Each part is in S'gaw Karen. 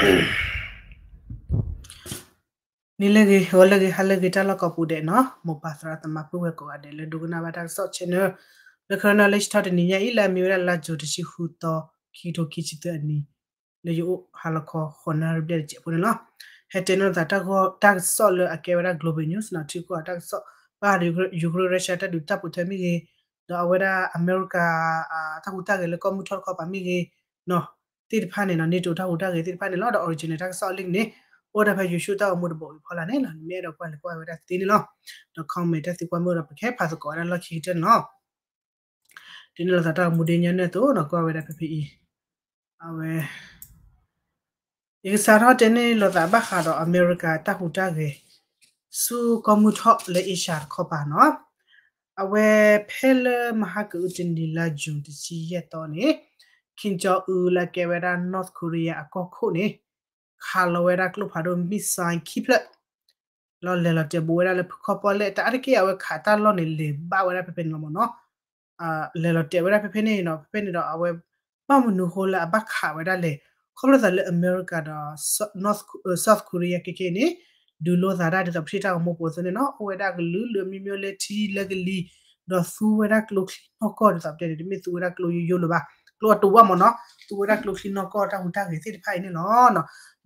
နံၤလၢအဂ့ၤ ဂီၤလၢအဂ့ၤ ဟါလၢအဂ့ၤ တၢ်လီၢ်ကိးပူၤဒဲးနီၤ, မိၢ်ပၢ်သရၣ်သမါပုၢ်ဝဲၢ်ကိးဂၤဒဲး လၢဒိကနၣ်ဘၣ်တၢ်ကစီၣ် channel လၢ Karen Knowledge Talk တနံၤညါအံၤ လၢအမ့ၢ်ဝဲဒၣ်လါ June တဆံဃုသီ ခံကထိခံဆံသၢအနံၤ လၢယအိၣ်ဟါလီၤခီ ဃိးနၣ်ရံၣ်ဘျဲၣ်တစဲးဖိန့ၣ်လီၤ. ဟဲတဲန့ၢ်လိာ်သးတၢ်ကစီၣ်လၢအကဲဝဲဒၣ် global news နီၤ, ထံကီၢ်အတၢ်ကစီၣ် ဘၣ်ဃးဒီး Ukraine Russia တၢ်ဒုးတၢ်ပိာ်ထွဲမ့ၢ်ဂ့ၤ, ဒီးအဝဲဒၣ်အမဲရကၤ တၢ်ဟူးတၢ်ဂဲၤလၢကီၢ်မုၢ်ထီၣ်တခီပၤမ့ၢ်ဂ့ၤ သ့ၣ်တဖၣ်န့ၣ်နီၤ, NATO တၢ်ဟူးတၢ်ဂဲၤသ့ၣ်တဖၣ်န့ၣ်လီၤ. ဒီး original တၢ်ကစီၣ်အလံာ်န့ၣ် အိၣ်ဝဲဒၣ်ဖဲ YouTube တၢ်ဂီၤမူတဘိအံၤဖီလာ်န့ၣ်လီၤ. နမ့ၢ်အဲၣ်ဒိးကွၢ်လဲၤကွၢ်ဝဲဒၣ်သ့န့ၣ်လီၤ. ဒီး comment တၢ်သံကွၢ်မ့ၢ်အိၣ်ဒီး ပကဟဲဖးသကိးဝဲဒၣ်လီၢ်ခံကတၢၢ်န့ၣ်လီၤ. ဒ်န့ၣ်လိာ်သးတၢ်ဂီၤမူဒ်ညီနုၢ်အသိးနီၤ, ကွၢ်ဝဲဒၣ်ဖဲဖဲအံၤ အဝဲ ယကစးထီၣ်တဲန့ၢ်လိာ်သးဘၣ်ဃးဒီးအမဲရကၤတၢ်ဟူးတၢ်ဂဲၤ ဆူကီၢ်မုၢ်ထီၣ်လၢ Asia တခီပၤနီၤ. အဝဲဖဲလၢမဟါကအုတနံၤလါ June တဆံယဲၢ်သီန့ၣ် Kim Jong Un လၢအကဲဝဲဒၣ် North Korea အကီၢ်ခိၣ်န့ၣ် ခးလီၤဝဲဒၣ်ကျိဖးဒိၣ် missile ခံဖျၢၣ် လီၤလဲၤလီၤတဲာ်ဘူးဝဲဒၣ်လၢဖုခီၣ်ပီၣ်လဲၣ် တၢ်အါတက့ၢ်အဝဲခးတၢ်လီၢ်န့ၣ် လဲၤဘၣ်ဝဲဒၣ်ဖဲဖဲန့ၣ်လီၤမ့ၢ်နီၤ. လဲၤလီၤတဲာ်ဝဲဒၣ်ဖဲဖဲန့ၣ်နီၤ, ဖဲဖဲန့ၣ်ဒီးအဝဲ ဘၣ်မနုၤဃိလၢအဘၣ်ခးဝဲဒၣ်လဲၣ်, ခီဖျိသးလၢအမဲရကၤဒီး South Korea ခဲခဲအံၤန့ၣ် ဒုးလိာ်သးတၢ်ဒ်သိးပထံၣ်တၢ်ဂီၤမူပူၤအသိးန့ၣ်နီၤ, အိၣ်ဝဲဒၣ်ကလုာ်လုာ်မံမံလၢထံလၢကလံၤ, ဒီးသူဝဲဒၣ်ကျိချံနီၢ်ကီၢ်ဒ်သိးပတဲန့ၣ် တမ့ၢ်သူဝဲဒၣ်ကျိယိယိလၢၤဘၣ်, ကျိအတဝၣ်မ့ၢ်နီၤ, သူဝဲဒၣ်ကျိချံနီၢ်ကီၢ်တၢ်ဟူးတၢ်ဂဲၤသ့ၣ်တဖၣ်အံၤန့ၣ်လီ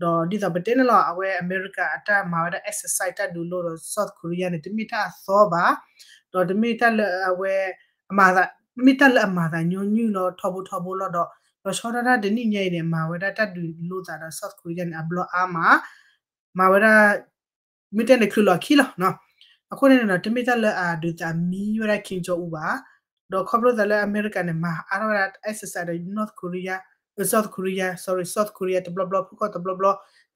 ၤ. ဒီးဒ်သိးပတဲန့ၣ်လီၤ အဝဲအမဲရကၤအတၢ်မၤဝဲဒၣ် exercise တၢ်ဒုးလိာ်ဒီး South Korea န့ၣ် တမ့ၢ်တၢ်အသီဘၣ်, ဒီးတမ့ၢ်တၢ်လၢအဝဲ အမၤသး မ့ၢ်တၢ်လၢအမၤသးညီနုၢ်လီၤထီဘိထီဘိလီၤဒီး လီၤဆီဒၣ်တၢ်တနံၣ်ညါအံၤန့ၣ် မၤဝဲဒၣ်တၢ်ဒုးလိာ်သးဒီး South Korea န့ၣ် အဘျီအါမး မၤဝဲဒၣ် မ့ၢ်တဲန့ၣ်ချုးလီၤခံလီၤ. အဃိန့ၣ်ဒီး တမ့ၢ်တၢ်လၢအဒုးသးမံဝဲဒၣ် Kim Jong Un ဘၣ်, ဒီးခီဖျိသးလၢအမဲရကၤန့ၣ် မၤအါထီၣ်ဝဲဒၣ် exercise ဒီး North Korea, South Korea, sorry, South Korea တဘျီဘျီ ဖုခီၣ်တဘျီ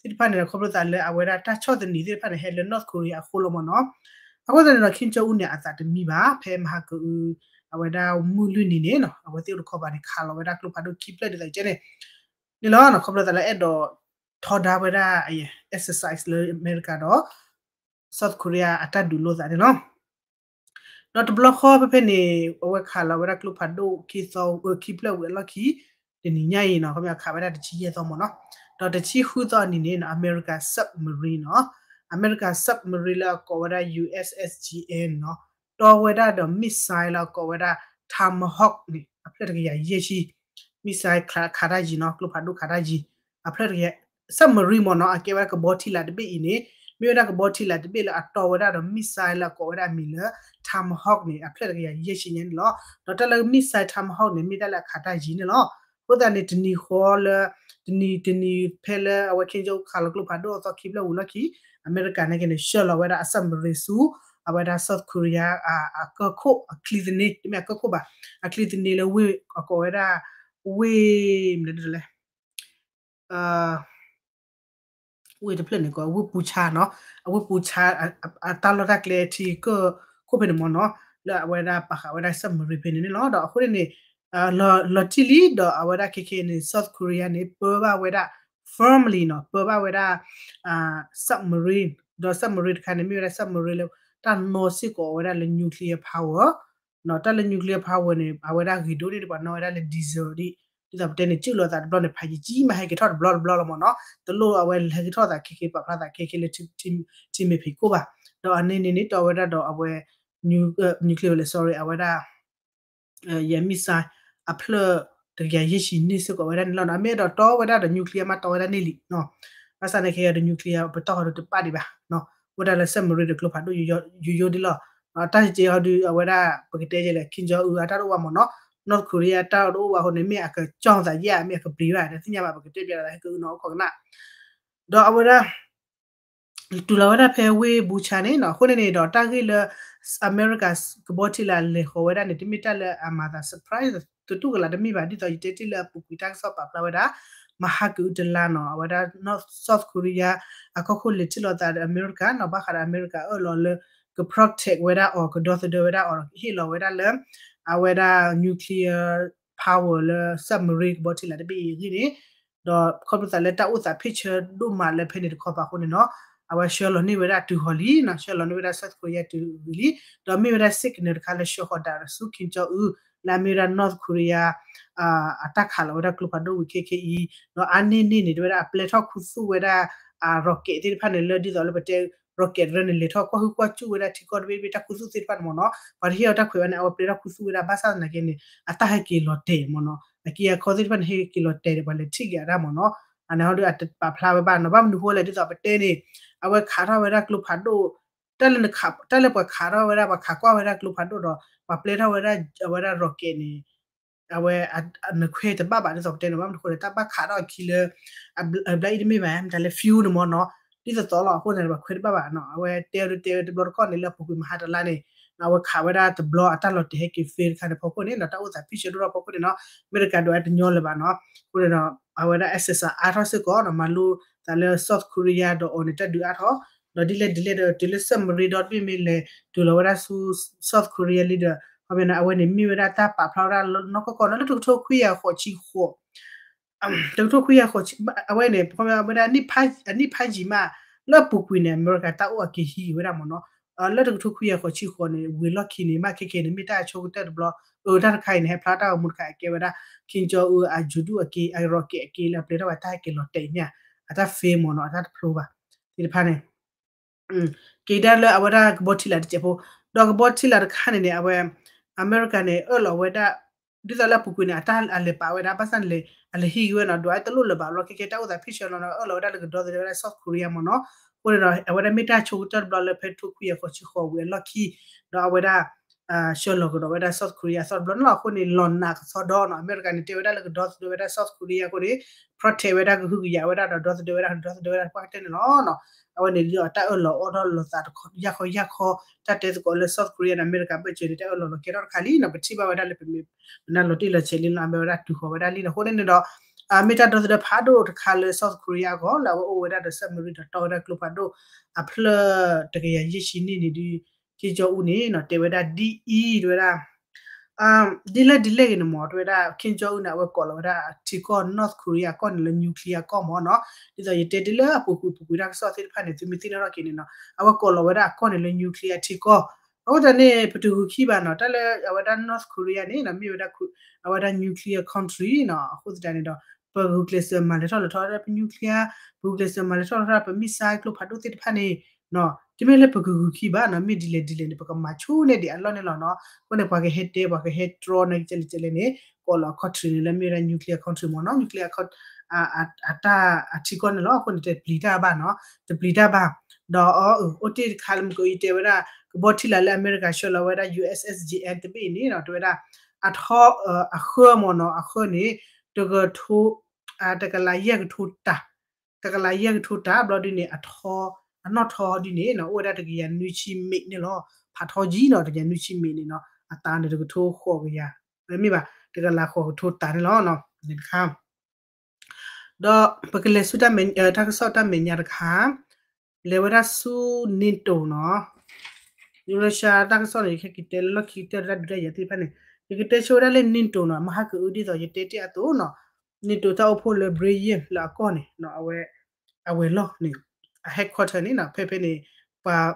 ဘျီ သ့ၣ်တဖၣ်န့ၣ်ဒီး ခီဖျိသးလၢအဝဲဒၣ်တၢ်ဆီၣ်သနံးသ့ၣ်တဖၣ်န့ၣ် ဟဲလၢ North Korea အဃိလီၤမ့ၢ်နီၤ. အဃိသတးန့ၣ်ဒီး Kim Jong Un န့ၣ် အသးတမံဘၣ် ဖဲမဟါကအု အဝဲဒၣ်မုၢ်လွံၢ်နံၤန့ၣ်နီၤ အဝဲသ့ၣ်အိၣ်တခီပၤန့ၣ် ခးလီၤဝဲဒၣ်ကျိဖးဒိၣ်ခံဖျၢၣ်ဒ်သိးကဲန့ၣ် န့ၣ်လီၤ. ခီဖျိသးလၢအဲၣ်ဒိးထီဒါဝဲဒၣ် exercise လၢအမဲရကၤဒီး South Korea အတၢ်ဒုးလိာ်သးန့ၣ်လီၤ. ဒီးတဘျီဃီဖဲဖဲန့ၣ် အဝဲခးလီၤဝဲဒၣ်ကျိဖးဒိၣ်ခံသီ ခံဖျၢၣ်ဝံၤအလီၢ်ခံ တနံၤညါအံၤနီၤ ခီပညီခးဝဲဒၣ်တဆံယဲၢ်သီမ့ၢ်နီၤ. ဒီးတဆံဃုသီအနံၤန့ၣ်နီၤ အမဲရကၤ submarine နီၤ အမဲရကၤ submarine လၢအကိးဝဲဒၣ် USS Jeanne နီၤ တီဝဲဒၣ်ဒီး missile လၢအကိးဝဲဒၣ် Tomahawk န့ၣ် အဖျၢၣ်တကယၤယဲၢ်ဆံ missile ခးတၢ်ယံၤနီၤ ကျိဖးဒိၣ်ခးတၢ်ယံၤ အဖျၢၣ်တကယၤ submarine မ့ၢ်နီၤ အကဲဝဲဒၣ်ကဘီထံလာ်တဘ့ၣ်အံၤန့ၣ် မ့ၢ်ဝဲဒၣ်ကဘီထံလာ်တဘ့ၣ်လၢအတီဝဲဒၣ်ဒီး missile လၢအကိးဝဲဒၣ်အမံၤလၢ Tomahawk န့ၣ် အဖျၢၣ်တကယၤယဲၢ်ဆံညါန့ၣ်လီၤ. ဒီးတၢ်လၢ missile Tomahawk န့ၣ် မ့ၢ်တၢ်လၢအခးတၢ်ယံၤန့ၣ်လီၤ. အဃိသတးန့ၣ် တနံၤဃီလၢ တနံၤတနံၤ ဖဲလၢအဝဲ Kim Jong Un ခးလီၤကျိဖးဒိၣ်အသီခံဖျၢၣ်ဝံၤလီၢ်ခံ အမဲရကၤန့ၣ်က့န့ၣ် ဆှၢလီၤဝဲဒၣ်အ submarine ဆူ အဝဲဒၣ် South Korea အကီၢ်ခိၣ်အချံသန့ တမ့ၢ်အကီၢ်ခိၣ်ဘၣ် အချံသန့လၢဝ့ၢ်အကိးဝဲဒၣ် ဝ့ၢ် မနုၤလဲၣ် ဝ့ၢ်တဖျၢၣ်န့ၣ်ကီး ဝ့ၢ်ပူဆါနီၤ အဝ့ၢ်ပူဆါ အတၢ်လီၢ်တၢ်ကျဲထံကီၢ်ခိၣ်ဖဲန့ၣ်မ့ၢ်နီၤ လၢအဝဲဒၣ်ပာ်ဃာ်ဝဲဒၣ် submarine ဖဲန့ၣ်န့ၣ်လီၤ. ဒီးအဃိန့ၣ်န့ၣ် လီၤတံၢ်လံ ဒီးအဝဲဒၣ်ခဲခဲန့ၣ် South Korea န့ၣ် ပၢဘၣ်ဝဲဒၣ် firmly နီၤ ပၢဘၣ်ဝဲဒၣ် submarine ဒီး submarine တခါန့ၣ် မ့ၢ်ဝဲဒၣ် submarine လၢတၢ်နီၣ်စ့ၢ်ကီးဝဲဒၣ်လၢ nuclear power နီၤ တၢ်လၢ nuclear power န့ၣ် အဝဲဒၣ်ဂ့ၤဒိၣ်န့ၣ်တပှၤနီၣ်ဝဲဒၣ်လၢ diesel ဒ် ဒ်သိးပတဲန့ၣ် စုၣ်လီၤသးတဘျီန့ၣ် ဖးယံာ်ကံမးဟဲက့ၤထီၣ်တဘျီတဘျီလီၤမ့ၢ်နီၤ တလိၣ်အဝဲဟဲက့ၤထီၣ်သးခဲခဲ ပာ်ဖျါသးခဲခဲလၢ ထံမ့ၢ်ဖံးခိၣ်ဘၣ် ဒီးအန့ၣ်န့ၣ်န့ၣ် တီဝဲဒၣ်ဒီးအဝဲ nuclear လဲၣ် sorry အဝဲဒၣ် ယဲ missile အဖျၢၣ်တကယၤယဲၢ်ဆံန့ၢ်စ့ၢ်ကီးဝဲဒၣ်န့ၣ်လီၤနီၤ အမ့ၢ်အဲၣ်ဒိးတီဝဲဒၣ်ဒီး nuclear မ့ၢ်တီဝဲဒၣ်န့ၣ်လံနီၤ ဘၣ်ဆၣ်န့ၣ်ခဲအံၤဒီး nuclear ပတီၢ်ဃီဒီးတပာ်ဒံးဘၣ်နီၤ ဝဲဒၣ်လၢ submarine ဒီးကျိဖးဒိၣ်ယိယိဒ်လီၤ တၢ်စ့ၢ်ကီးဒီးအဝဲဒၣ် ပကတဲယဲလဲၣ် Kim Jong Un အတၢ်တအိၣ်ဘၣ်မ့ၢ်နီၤ North Korea တၢ်တအိၣ်ဘၣ်အဃိန့ၣ် မ့ၢ်အကကၠီၣ်သးယဲၢ် မ့ၢ်အကပျံၤဘၣ် တသ့ၣ်ညါဘၣ် ပကတဲပျးလီၤသးဟဲကအုနီၤ အိၣ်ခိးကနၣ် ဒီးအဝဲဒၣ် တုၤလီၤဝဲဒၣ်ဖဲဝ့ၢ်ဘူဆါန့ၣ်နီၤ အဃိန့ၣ်န့ၣ်ဒီး တၢ်ဂ့ၢ်လၢ အမဲရကၤကဘီထံလာ်လဲၤဃီၤဝဲဒၣ်န့ၣ် တမ့ၢ်တၢ်လၢအမၤသး surprise သတူၢ်ကလာ်တမ့ၢ်ဘၣ် ဒ်သိးယတဲတ့ၢ်လၢအပူၤကွံာ်တၢ်ကစီၣ်ပာ်ဖျါဝဲဒၣ် မဟါကအုတလါနီၤ အဝဲဒၣ် South Korea အကီၢ်ခိၣ်လဲၤထံၣ်လိာ်သးဒီးအမဲရကၤနီၤ ဘၣ်ဃးဒီးအမဲရကၤအၢၣ်လီၤလၢ က protect ဝဲဒၣ်အီၤ ကဒီသဒၢဝဲဒၣ်အီၤ ဟ့ၣ်လီၤဝဲဒၣ်လၢ အဝဲဒၣ် nuclear power လၢ submarine ကဘီထံလာ်တဘ့ၣ်အံၤအဂ့ၢ်န့ၣ် ဒီးခီဖျိသးလၢတၢ်အိၣ်သးဖ့ၣ်ဆၢဒိၣ်မးလၢဖဲန့ၣ်တခီပၤအဃိန့ၣ်နီၤ အဝဲဆှၢလီၤန့ၢ်ဝဲဒၣ်တုၤဟီၣ်လံနီၤ ဆှၢလီၤန့ၢ်ဝဲဒၣ် South Korea တုၤဂ့ၤလံ ဒီးမ့ၢ်ဝဲဒၣ် signal တခါလၢဆှၢဃီၤဒၣ်ဆူ Kim Jong Un လၢအမ့ၢ်ဝဲဒၣ် North Korea အတၢ်ခးလီၤဝဲဒၣ်ကျိဖးဒိၣ်ဝံၤခဲခဲအံၤ, ဒီးအါန့ၢ်န့ၢ်န့ၣ် တဲဝဲဒၣ်အပျဲထီၣ်ခူသူၣ်ဝဲဒၣ် rocket သ့ၣ်တဖၣ်န့ၣ် လၢဒ်သိးလၢပတဲ rocket တရၢန့ၣ် လဲၤထီၣ်ကွၢ်ဟုၣ်ကွၢ်စူၣ်ဝဲဒၣ်ထံကီၢ်တဘ့ၣ်တဘ့ၣ်တၢ်ခူသူၣ်သ့ၣ်တဖၣ်န့ၣ်မ့ၢ်နီၤ, ပှၤတဟ့ၣ်အီၤတၢ်ခွဲးဘၣ်န့ၣ် အဝဲပျဲထီၣ်ခူသူၣ်ဝဲဒၣ် ဘၣ်ဆၣ်သနာ်က့န့ၣ် အတၢ်ဟဲက့ၤလီၤတဲာ်မ့ၢ်နီၤ, အက့အခီသ့ၣ်တဖၣ်န့ၣ် ဟဲက့ၤလီၤတဲာ်ဒီး ပှၤလဲၤထံၣ်က့ၤအတၢ်မ့ၢ်နီၤ, အန့ၣ်ဟီဒုးအတပာ်ဖျါဝဲဘၣ်နီၤ, ဘၣ်မနုၤဃိလဲၣ် ဒ်သိးပတဲန့ၣ် အဝဲခးထီၣ်ဝဲဒၣ်ကျိဖးဒိၣ် တၢ်လၢနခး တၢ်လၢပှၤခးထီၣ်ဝဲဒၣ် ပှၤခးကွၢ်ဝဲဒၣ်ကျိဖးဒိၣ်ဒီး ပှၤပျဲထီၣ်ဝဲဒၣ် အဝဲဒၣ် rocket န့ၣ် အဝဲ နခွဲးတဘၣ်ဘၣ် ဒ်သိးပတဲန့ၣ် ဘၣ်မနုၤဃိလဲၣ် တၢ်ဘၣ်ခးထီၣ်အခံလၢ အဘျါအံၤတမ့ၢ်ဘၣ် မတၤလဲၣ် fuel န့ၣ်မ့ၢ်နီၤ, ဒ်သိးသိးလီၤ အဃိန့ၣ် ပှၤခွဲးတဘၣ်ဘၣ်နီၤ, အဝဲတဲဝဲတဲဝဲတဘျီတခီၣ်န့ၣ် လၢအပူၤကွံာ်မဟါတလါန့ၣ် အဝဲခးဝဲဒၣ်တဘျီအတၢ်လီၤတဲာ်ဟဲက့ၤ fail တခါန့ၣ် ဖီခိၣ်န့ၣ်နီၤ, တၢ်အိၣ်သးဖံးဆၢဒိၣ်ထီၣ်ဖီခိၣ်န့ၣ်နီၤ, အမဲရကၤဒုးအတညီလၢၤဘၣ်နီၤ, အဃိန့ၣ်ဒီး အဝဲဒၣ် assassin အါထီၣ်စ့ၢ်ကီးနီၤ, မၤလိသးလၢ South Korea ဒီးအီၤန့ၣ် တၢ်ဒုးအါထီၣ်, ဒီးဒ်လဲၣ်ဒ်လဲၣ်ဒီး တုၤလၢ submarine ဒီတဘ့ၣ်မ့ၢ်လဲၤတုၤလီၤဝဲဒၣ်ဆူ South Korea လံဒီး ခီပညီန့ၣ် အဝဲန့ၣ်မ့ၢ်ဝဲဒၣ်တၢ်ပာ်ဖျါဝဲဒၣ်နီၢ်ကီၢ်ကီၢ်နီၤ, လၢတကထိခွံကယၤဃိးဆံဃိး တကထိခွံကယၤဃိးဆံ အဝဲန့ၣ် ခီပညီဝဲဒၣ် နံၣ်ဖးယံာ်မး လၢအပူၤကွံာ်န့ၣ် အမဲရကၤတၢ်အိၣ်အက့ၤဟံးဝဲဒၣ်မ့ၢ်နီၤ, လၢတကထိခွံကယၤဃိးဆံဃိးန့ၣ် ဝံၤလီၢ်ခံန့ၣ် မ့ၢ်ခဲခဲန့ၣ် မ့ၢ်တၢ်ဆိကတၢၢ်တဘျီ, အတၢ်တခါအံၤန့ၣ် ဟဲဖျါတၢ်ဂီၤမူတခါ အကဲဝဲဒၣ် Kim Jong Un အ ယူဒုၣ် အက့ၤ အ rocket အက့ၤ လၢအပျဲထီၣ်ဘၣ်တၢ်ဟဲက့ၤလီၤတဲာ်အံၤမ့ၢ်ဧါ, အတၢ် fail မ့ၢ်နီၤ, အတၢ်တဖျိဘၣ် သ့ၣ်တဖၣ်န့ၣ် က့ၤဒၣ်လၢအဝဲဒၣ်ကဘီထံလာ်တစဲးဖိ, ဒီးကဘီထံလာ်တခါန့ၣ်န့ၣ် အဝဲ အမဲရကၤန့ၣ် အၢၣ်လီၤဝဲဒၣ် ဒ်သိးလၢအပူၤကွံာ်န့ၣ် အတၢ်အလဲၤပာ်ဝဲဒၣ် ဘၣ်ဆၣ်န့ၣ်လဲၤ အလဲၤဟံးက့ၤဝဲနီၤ, ဒွးတလိၣ်လၢၤဘၣ်ဘျီ ခဲခဲတၢ်အိၣ်သးဖံးဆၢလီၤနီၤ, အၢၣ်လီၤဝဲဒၣ်လၢကဒီသဒၢဝဲဒၣ် South Korea မ့ၢ်နီၤ, အဃိန့ၣ်ဒီး အဝဲဒၣ်မ့ၢ်တၢ်ဆိကတၢၢ်တဘျီလၢဖဲတကထိခွံကယၤဃိးဆံဃိးဝံၤအလီၢ်ခံ, ဒီးအဝဲဒၣ် ဆှၢလီၤကဒီးဝဲဒၣ် South Korea အသီတဘျီန့ၣ်လီၤ. အဃိန့ၣ် လီၤနာ်ကစီဒီနီၤ, အမဲရကၤန့ၣ် တဲဝဲဒၣ်လၢကဒီသဒၢဝဲဒၣ် South Korea အဃိန့ၣ် protect ဝဲဒၣ် ကဟုကယာ်ဝဲဒၣ်ဒီး ဒီသဒၢဝဲဒၣ် ကဒီသဒၢဝဲဒၣ် ပှၢ်ကတၢၢ်န့ၣ်လီၤ. အဝဲန့ၣ်ဒီးတၢ်အၢၣ်လီၤအီထီၣ်လီၤသးတခီ ယၢ်ခီယၢ်ခီ တၢ်တဲသကိးလၢ South Korea ဒီး အမဲရကၤဘၢၣ်စၢၤန့ၣ် တၢ်အၢၣ်လီၤလီၤကဲထီၣ်တခါလံနီၤ, ပထံၣ်ဘၣ်ဝဲဒၣ်လၢပမ့ၢ် ပနၢ်လီၤတံၢ်လီၤဆဲးလံနီၤ, အမ့ၢ်ဝဲဒၣ်တုၤဃီၤဝဲဒၣ်လံနီၤ. အဃိန့ၣ်န့ၣ်ဒီး မ့ၢ်တၢ်ဒီသဒၢဖးဒိၣ်တခါလၢ South Korea အဂီၢ် လၢအဝဲအိၣ်ဝဲဒၣ်ဒီး submarine ဒီးတီဝဲဒၣ်ကျိဖးဒိၣ် အဖျၢၣ်တကယၤယဲၢ်ဆံနံၣ်န့ၣ်ဒီး Kim Jong Un န့ၣ်နီၤ တဲဝဲဒၣ်ဒ်အံၤ တဲဝဲဒၣ် ဒ်လဲၣ်ဒ်လဲၣ်ဂ့ၤန့ၣ်မ့ၢ် တဲဝဲဒၣ် Kim Jong Un န့ၣ် အဝဲကိးလီၤဝဲဒၣ်ထံကီၢ် North Korea အကီၢ်န့ၣ်လၢ nuclear ကီၢ်မ့ၢ်နီၤ. ဒ်သိးယတဲဒ်လၢအပူၤကွံာ်ပူၤကွံာ်တၢ်ကစီၣ်သ့ၣ်တဖၣ်န့ၣ် သုမ့ၢ်သ့ၣ်နီၣ်ထီၣ်က့ၤန့ၣ်နီၤ အဝဲကိးလီၤဝဲဒၣ်အကီၢ်န့ၣ်လၢ nuclear ထံကီၢ်. အဃိသတးန့ၣ် ပတဂုာ်ခံဘၣ်နီၤ တၢ်လၢအဝဲဒၣ် North Korea န့ၣ်နီၤ မ့ၢ်ဝဲဒၣ် အဝဲဒၣ် nuclear country နီၤ. အဃိသတးန့ၣ်ဒီး ပဂုာ်ကျဲးစၢးမၤလဲၤထီၣ်လဲၤထီၣ်ဝဲဒၣ်ပ nuclear, ပဂုာ်ကျဲးစၢးမၤလဲၤထီၣ်လဲၤထီၣ်ပ missile ကျိဖးဒိၣ်သ့ၣ်တဖၣ်န့ၣ် တမ့ၢ်လၢပကဂုာ်ခံဘၣ်နီၤ, မ့ၢ်ဒ်လဲၣ်ဒ်လဲၣ်န့ၣ် ပကမၤဆိန့ၢ်ဒံးအလီၢ်န့ၣ်လီၤနီၤ. အဃိန့ၣ် ပှၤကဟဲတဲ ပှၤကဟဲတြီန့ၣ် ကဲလဲၣ်ကဲလဲၣ်န့ၣ် ကိးလီၤ country န့ၣ် လၢမ့ၢ်ဝဲဒၣ် nuclear country မ့ၢ်နီၤ, nuclear အတၢ်အထံကီၢ်န့ၣ်လီၤ. အဃိန့ၣ် တပျံၤတၢ်ဘၣ်နီၤ, တပျံၤတၢ်ဘၣ်. ဒီးအီ အိၣ်တ့ၢ်တခါလၢမုၢ်ကီၤအံၤတဲဝဲဒၣ် ကဘီထံလာ်လၢအမဲရကၤဆှၢလီၤဝဲဒၣ် ယူၢ်အ့ၣ်အ့ၣ်စၢၣ်ကၠံအ့ၣ် တဘ့ၣ်အံၤန့ၣ်နီၤ တဲဝဲဒၣ် အထီ အဃၢမ့ၢ်နီၤ, အဃၢန့ၣ် တကထိ တကလးယဲၢ်ကထိတၢ်, တကလးယဲၢ်ကထိတၢ် ဘျီဒ်န့ၣ် အထီ အနီၣ်ထီဒ်န့ၣ်နီၤ အိၣ်ဝဲဒၣ်တကယၤနွံဆံမ့ၣ်န့ၣ်လီၤ. ဖးထီကၠံနီၤ တကယၤနွံဆံမ့ၣ်န့ၣ်နီၤ အတၢ်န့ၣ်တကထိဃိးကယၤ မ့ၢ်ဘၣ် တကလးဃိးကထိတၢ်န့ၣ်လီၤ. န့ၣ်တခါ ဒီးပကလဲၤဆူတၢ်မဲာ် တၢ်ကစီၣ်တၢ်မဲာ်ညါတခါ လဲၤဝဲဒၣ်ဆူ NATO နီၤ. Russia တၢ်ကစီၣ်န့ၣ် ယခဲက့ၤတဲလၢလီၢ်ခံကတၢၢ်တၢ်ဒုးတၢ်ယၤသ့ၣ်တဖၣ်န့ၣ် ယကတဲဆိဝဲဒၣ်လၢ NATO နီၤ မဟါကအုဒ်သိးယတဲတ့ၢ်အသိးနီၤ NATO တၢ်အိၣ်ဖှိၣ်လၢ Brussels လၢအကီၢ်န့ၣ် အဝဲ အဝဲၤလီၢ်န့ၣ် အ headquarter န့ၣ်နီၤ ဖဲဖဲန့ၣ် ပှၤ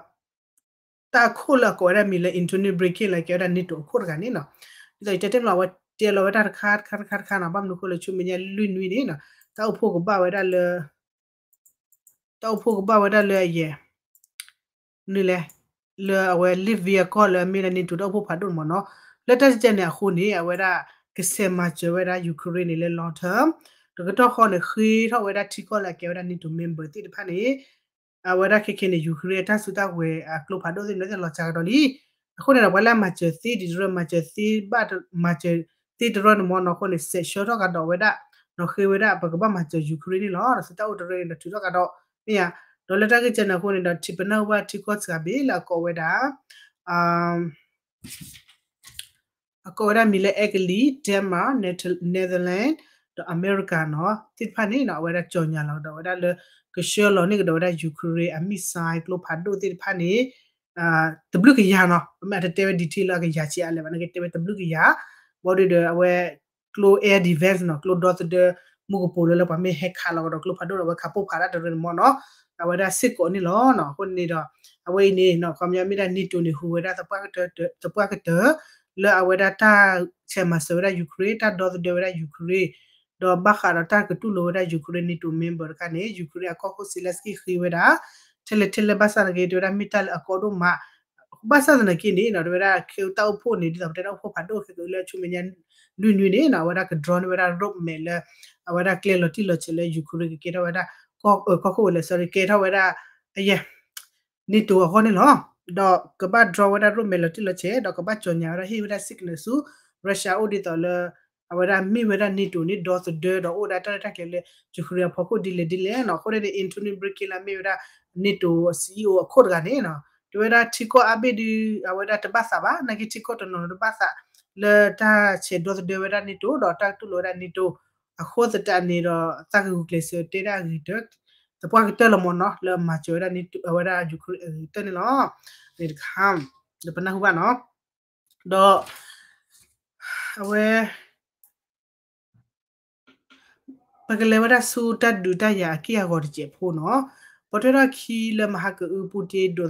တၢ်အခိၣ်လၢအကိးဝဲဒၣ်မံၤလၢ Anthony Blinken လၢကဲဝဲဒၣ် NATO အခိၣ်တဂၤန့ၣ်နီၤ. ဒ်သိးယတဲတ့ၢ်မး အဝဲတဲလီၤဝဲတၢ်တခါတခါတခါတခါနီၤ ဘၣ်မနုၤအဃိလဲၣ် ဆူမဲာ်ညါလွံၢ်နွံန့ၣ်နီၤ တၢ်အိၣ်ဖှိၣ်ကဘၣ်ဝဲဒၣ်လၢ တၢ်အိၣ်ဖှိၣ်ကဘၣ်ဝဲဒၣ်လၢအယဲၢ် နုၤလဲၣ် လၢအဝဲ Latvia ကီၢ်လၢအမ့ၢ်ဒၣ် NATO တၢ်အိၣ်ဖှိၣ်ဖးဒိၣ်န့ၣ်မ့ၢ်နီၤ. လၢတၢ်တကဲန့ၣ်အဃိန့ၣ် အဝဲဒၣ်ကဆဲးမၤစၢၤဝဲဒၣ် Ukraine န့ၣ်လၢ long term တကတီၢ်ဃီန့ၣ် ဃ့ထီၣ်ဝဲဒၣ်ထံကီၢ်လၢအကဲဝဲဒၣ် NATO member သ့ၣ်တဖၣ်န့ၣ် အဝဲဒၣ်ခဲခဲန့ၣ် Ukraine အတၢ်စုတၢ်ဝဲၤအကျိဖးဒိၣ်သ့ၣ်န့ၣ် လီၤစှၤကဒီးလံ. အဃိန့ၣ်ဒီး ပှၤလၢအမၤစၢၤသ့ဒ်တရၢ မၤစၢၤသ့ဘၣ် မၤစၢၤသ့တရၢန့ၣ်မ့ၢ်နီၤ အဃိန့ၣ် စဲးဆှၢထီၣ်ကဒီးဝဲဒၣ် ဒီးဃ့ဝဲဒၣ် ပကဘၣ်မၤစၢၤ Ukraine န့ၣ်လီၤ. ဒီးသုတၢ်အိၣ်တရၢန့ၣ်ဒီးထုးထီၣ်ကဒီး မ့ၢ်ဧါ. ဒီးလၢတၢ်ဂ့ၢ်ကဲန့ၣ်အဃိန့ၣ်ဒီး ထံးပနၢ်ဟူဘၣ်ထံကီၢ်စှၤဘ့ၣ်လၢအကိးဝဲဒၣ် အကိးဝဲဒၣ်မံၤလၢ Italy, Denmark, Netherlands ဒီး America နီၤ သ့ၣ်တဖၣ်န့ၣ်နီၤ အဝဲဒၣ်ကၠီၤညါလီၤကဒီးဝဲဒၣ်လၢ ကဆှၢလီၤန့ၢ်ကဒီးဝဲဒၣ် Ukraine အ missile ကျိဖးဒိၣ်သ့ၣ်တဖၣ်န့ၣ် တဘျုးကယၤနီၤ ပမ့ၢ်အတတဲဝဲ detail လၢအကယၤဆံးအါလဲၣ်ဘၣ် နကတဲဝဲတဘျုးကယၤ ဘၣ်ဒီးအဝဲ ကျိ air defense နီၤ ကျိဒီသဒၢ မူကပိာ်လၢလၢပှၤမ့ၢ်ဟဲ ခးလီၤကဒီးကျိဖးဒိၣ်ဒီး အဝဲခးပိၢ်ဖးဒၣ်တရၢန့ၣ်မ့ၢ်နီၤ အဝဲဒၣ်စ့ၢ်ကီးန့ၣ်လီၤ. အဃိန့ၣ်ဒီး အဝဲအံၤန့ၣ် ခီပညီမ့ၢ်ဒၣ် NATO န့ၣ် ဟူးဝဲဒၣ်သပှၢ်ကတၢၢ် လၢအဝဲဒၣ်တၢ်ဆဲးမၤစၢၤဝဲဒၣ် Ukraine တၢ်ဒီသဒၢဝဲဒၣ် Ukraine ဒီးဘၣ်ဃးဒီးတၢ်ကတူၢ်လိာ်ဝဲဒၣ် Ukraine NATO member တခါန့ၣ် Ukraine အကီၢ်ခိၣ် Zelensky ဃ့ဝဲဒၣ် ထဲလဲၣ်ထဲလဲၣ်ဘၣ်ဆၣ်သနာ်က့ တဲဝဲဒၣ်မ့ၢ်တၢ်လၢအကီဒိၣ်မး ဘၣ်ဆၣ်သနာ်က့န့ၣ်နီၤ တဲဝဲဒၣ်ခဲအံၤတၢ်အိၣ်ဖှိၣ်န့ၣ် ဒ်သိးပတဲတၢ်အိၣ်ဖှိၣ်ဖးဒိၣ်ခဲကအုလၢအဆူမဲာ်ညါ လွံၢ်နွံန့ၣ်နီၤ အဝဲဒၣ်က drone န့ၢ်ဝဲဒၣ် roadmap လၢ အဝဲဒၣ်ကျဲလီၤတံၢ်လီၤဆဲးလၢ Ukraine ကကဲထီၣ်ဝဲဒၣ် ကီၢ်ခိၣ်ဝဲလဲၣ် sorry ကဲထီၣ်ဝဲဒၣ် အယဲၢ် NATO အဂီၢ်န့ၣ်လီၤ. ဒီးကဘၣ် drone ဝဲဒၣ် roadmap လီၤတံၢ်လီၤဆဲး ဒီးကဘၣ်ကြော်ညာဝဲဒၣ်ဟ့ၣ်ဝဲဒၣ် signal ဆူ Russia အိၣ်ဒ်သိးလၢ အဝဲဒၣ်မ့ၢ်ဝဲဒၣ် NATO န့ၣ် ဒီသဒၢဒီးအိၣ်ဝဲဒၣ်တၢ်ရဲၣ်တၢ်ကျဲၤလၢ Ukraine အဖီခိၣ်ဒ်လဲၣ်ဒ်လဲၣ်နီၤ. အဃိန့ၣ် Antony Blinken လၢအမ့ၢ်ဝဲဒၣ် NATO CEO အခိၣ်တဂၤန့ၣ်နီၤ တဲဝဲဒၣ်ထံကီၢ်အါဘ့ၣ်ဒုး အဝဲဒၣ်တဘၣ်သးဘၣ် နာ်က့ထံကီၢ်တနီၤနီၤတဘၣ်သး လၢတၢ်ဆဲးဒီသဒၢဝဲဒၣ် NATO ဒီးတၢ်ကတူၢ်လိာ်ဝဲဒၣ် NATO အဃိသတးန့ၣ်ဒီး သးကဂုာ်ကျဲးစၢးတဲဒၣ်အဂ့ၤတၢ် သပှၢ်ကတၢၢ်လီၤမ့ၢ်နီၤ လၢအမၤစၢၤဝဲဒၣ် NATO အဝဲဒၣ် Ukraine အဂ့ၤကတၢၢ်န့ၣ်လီၤ. န့ၣ်တခါ ဒီးပနၢ်ဟူဘၣ်နီၤ ဒီး အဝဲ ပကလဲၤဝဲဒၣ်ဆူတၢ်ဒုးတၢ်ယၤအက့ၢ်အဂီၤတစဲးဖိနီၤ. ပိာ်ထွဲထီၣ်ခံလၢမဟါကအု ပူတ့ ဒိ